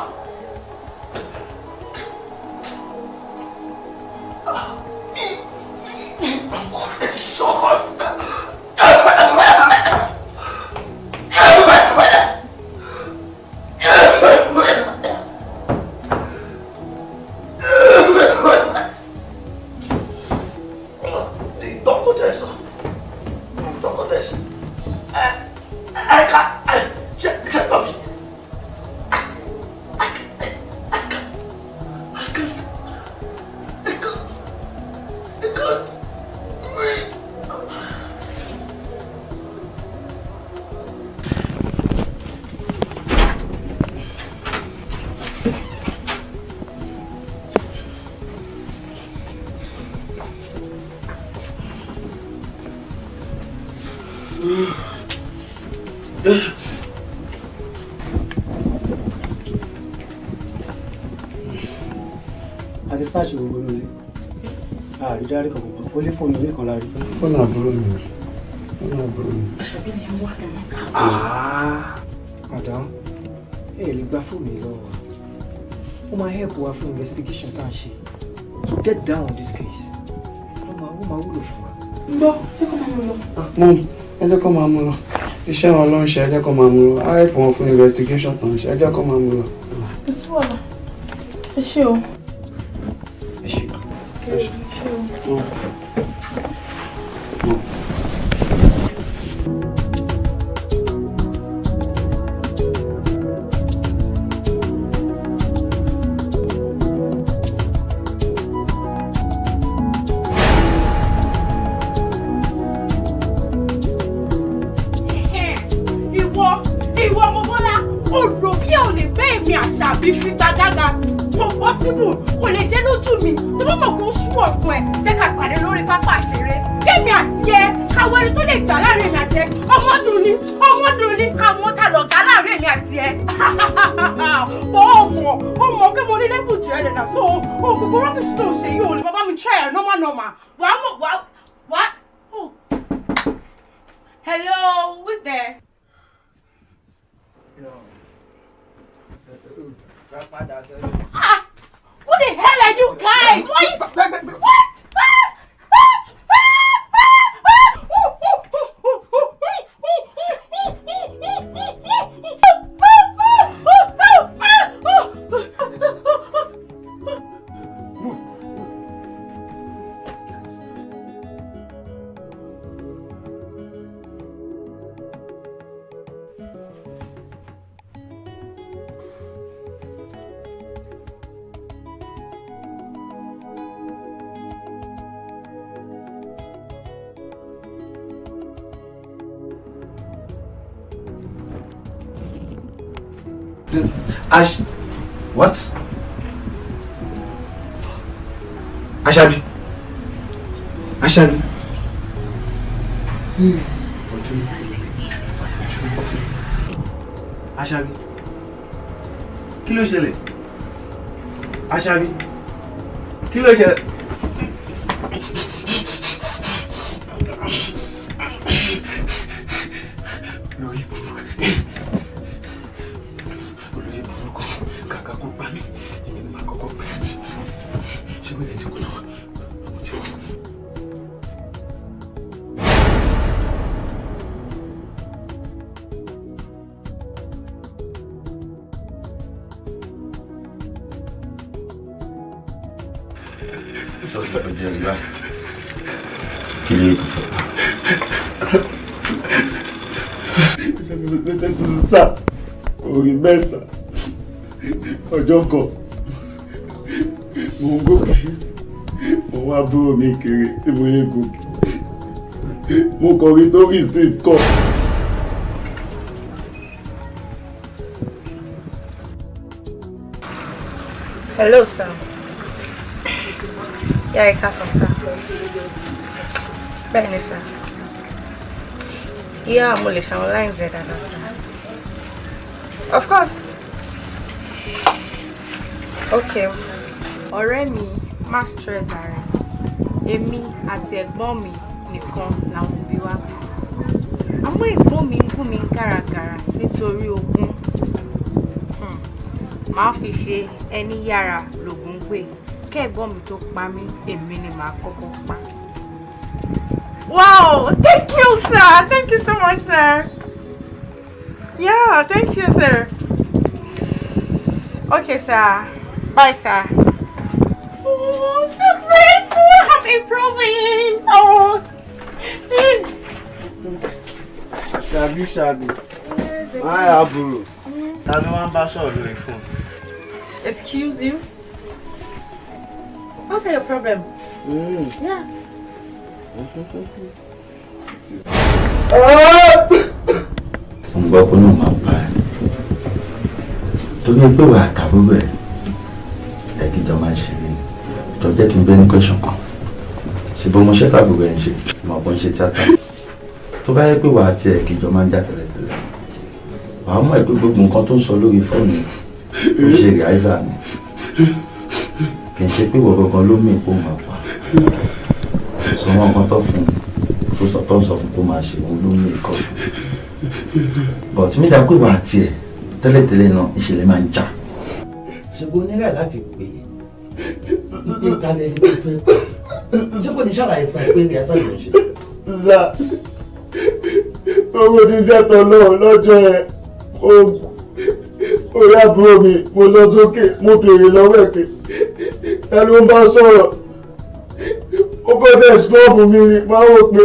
Àti sáàṣì gbogbo nílé àrídárí kankan ó lé fóònù nìkan la rí. Fóònù àbúrò mi fóònù àbúrò mi. Àṣàbí ni ẹ wá ẹ mọ. Madam, ẹ lè gba fóònù yìí lọ́wọ́ wa, ó máa help wa fún investigation tá à ń ṣe to get down on this case. Ó máa wúlò fún wa. Gbọ́, ẹ kọ́ máa mú lọ. Mọ ẹ jẹ́ kó máa mú lọ, iṣẹ́ wọn ló ń ṣe, ẹ jẹ́ kó máa mú lọ, á help wọn fún investigation tó ń ṣe, ẹ jẹ́ kó máa mú lọ. Kò sí wàhálà, ẹ ṣé o. Ẹ ṣé. Ẹ ṣé o. lè bẹ́ èmi Àṣàbí fi gbàgàgà. Kò possible, kò lè jẹ́ lójú mi. Tó bá mọ̀ kó sú ọ̀fun ẹ̀, jẹ́ ká pàdé lórí pápá ìṣeré. Kémi àti ẹ, káwọn ẹni tó lè jà láàrin èmi àti ẹ. Ọmọdún ni, ọmọdún ni, káwọn ta lọ̀gá láàrin èmi àti ẹ. Bọ́ ọmọ, ọmọ pé mo ní lẹ́bù jù ẹ lẹ̀ náà. So, o gbogbo rubbish tó ń ṣe yìí ò lè bá mi try ẹ̀ normal normal. Wàá mọ̀ wàá wàá. Hello, who's there? Ah, who the hell are you guys? Why? What? Ash, what? Ashabi. Ashabi. Ashabi. Kí ló ṣẹlẹ̀? Ashabi. Kí ló ṣẹlẹ̀? Lórí burúkú. Olóyè burúkú. Kàkà kó pa mí. Èmi ni màá kọ́kọ́ pa. Ṣé wẹ́rẹ́ ti kú tán? Mo ti kú. Sọ sọ ojú ẹ̀rí báyìí. Kí ló yẹ tó fẹ́ pa? Sá orí mẹ́sàn-án ọjọ́ kan mo ń gòkè, mo wá búrò mi kiri tí mo yẹ gòkè, mo kàn rí tó receive call. Hello, sir. Yeah, ẹ káàsán, sir. Bẹ́ẹ̀ ni, sir. Yeah, mo lè ṣàwọn lines ẹ̀ dáadáa, sir. Of course. Okay. Ọ̀rẹ́ mi, má stress ara ẹ̀. Èmi àti ẹ̀gbọ́n mi nìkan làwọn òbí wa bí. Àmọ́ ẹ̀gbọ́n mi ń gún mi gàràgàrà nítorí ogún. Màá fi ṣe ẹni yára lògùn gbé. Kẹ́ẹ̀gbọ́n mi tó pa mí, èmi ni màá kọ́kọ́ pa. Wow, thank you, sir. Thank you so much, sir. Yeah, thank you, sir. Okay, sir. Bye, sir. Oh, so grateful. I'm improving. Oh. Ṣàbí ṣàbí. Máa àbúrò. Ta ló wá ń bá sọ̀rọ̀ lórí fóònù? Excuse you? What's your problem? Yeah. Mo gbọ́ pé náà máa pa ẹ́ torí pé wà á tàbúrò ẹ̀ ẹ̀kíjọ máa ń ṣeré ni. Jọ jẹ́ kí n bẹ́ ní question kan. Ṣe bó mo ṣe tàbúrò ẹ̀ ń ṣe mo bó ń ṣe tíátà. Tó bá yẹ pé wà á tiẹ̀ ẹ̀kíjọ máa ń jà tẹ́lẹ̀tẹ́lẹ̀, wà á mọ̀ ẹ́ pé gbogbo nǹkan tó ń sọ lórí fóònù ó ṣe rìáìsà ni. Kì í ṣe pé ìwọ gangan ló mì kó máa pa. Sọ wọn nǹkan tó fún tó sọ tó ń sọ fún kó máa ṣe òun ló mì kọ́. But mi dá pé wà á tiẹ̀ tẹ́lẹ̀tẹ́lẹ̀ náà ìṣẹ̀lẹ̀ máa ń jà. Ṣé kò ní rẹ̀ láti pè é? Ìpè kalẹ̀ ẹni tó fẹ́ pa. Ṣé kò ní ṣàlàyé fún ẹ pé rìásà ló ń ṣe? Sá owó ti dẹ́tọ̀ náà lọ́jọ́ ẹ̀ orí àbúrò mi mo lọ sókè mo béèrè lọ́wọ́ ẹ̀ pé ẹ ló ń bá sọ̀rọ̀. Ó kọ́ dẹ̀ sọ́ọ̀bù mi ni máa wò pé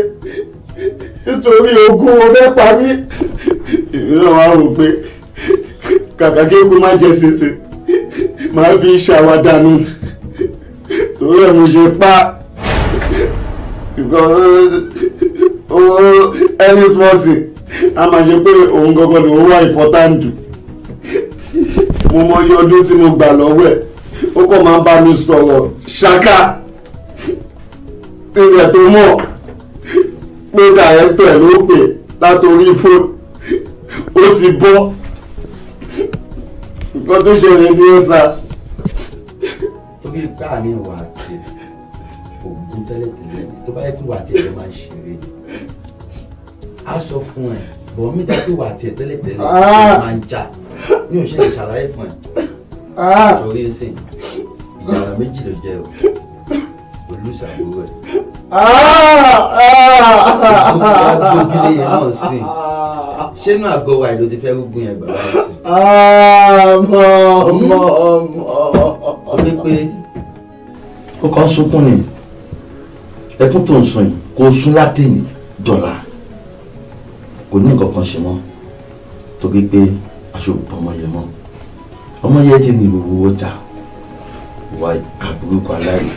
nítorí ogún o fẹ́ pa mí. Èmi náà wá wò pé kàkà kí eku má jẹ ṣèṣe máa fi ṣàwádànù torí ẹ̀ mo ṣe pa because any small thing a máa ṣe pé òun gangan lòun wá important jù. Mo mọ iye ọdún tí mo gbà lọ́wọ́ ẹ̀, ó kàn máa ń bá mi sọ̀rọ̀ ṣáká. Ìrẹ̀ tó mọ̀ pé dàrẹ́tọ̀ ẹ̀ ló pè látòrí fóònù, ó ti bọ́. Nǹkan tó ṣẹlẹ̀ ní ẹ̀sà. Torí pé àárín ìwà àti ògùn tẹ́lẹ̀tẹ́lẹ̀ tó bá yẹ kí ìwà àti ẹ̀ máa ń ṣeré ni a sọ fún ẹ bọ̀ mí dá pé ìwà àti ẹ̀ tẹ́lẹ̀tẹ́lẹ̀ máa ń jà mi ò ṣe lè ṣàlàyé fún ẹ. Torí sìn ìjàmbá méjì ló jẹ́ o, olùsàbúrò ẹ̀ gbójúlé yẹn náà sìn ṣé inú àgọ́ wa ìlú ti fẹ́ rúgùn yẹn bàbá yẹn sìn. Mọ mọ. Ó ní pé ó kàn ń sunkún ni, ẹkún tó ń sun yìí kò sún látẹ̀yìn dọ̀là, kò ní nǹkan kan ṣe mọ́ torí pé aṣọ òbọ̀ ọmọ yẹn mọ́, ọmọ yẹn ti ní ìwòwò ọjà wà kàbúrúkọ aláìsí.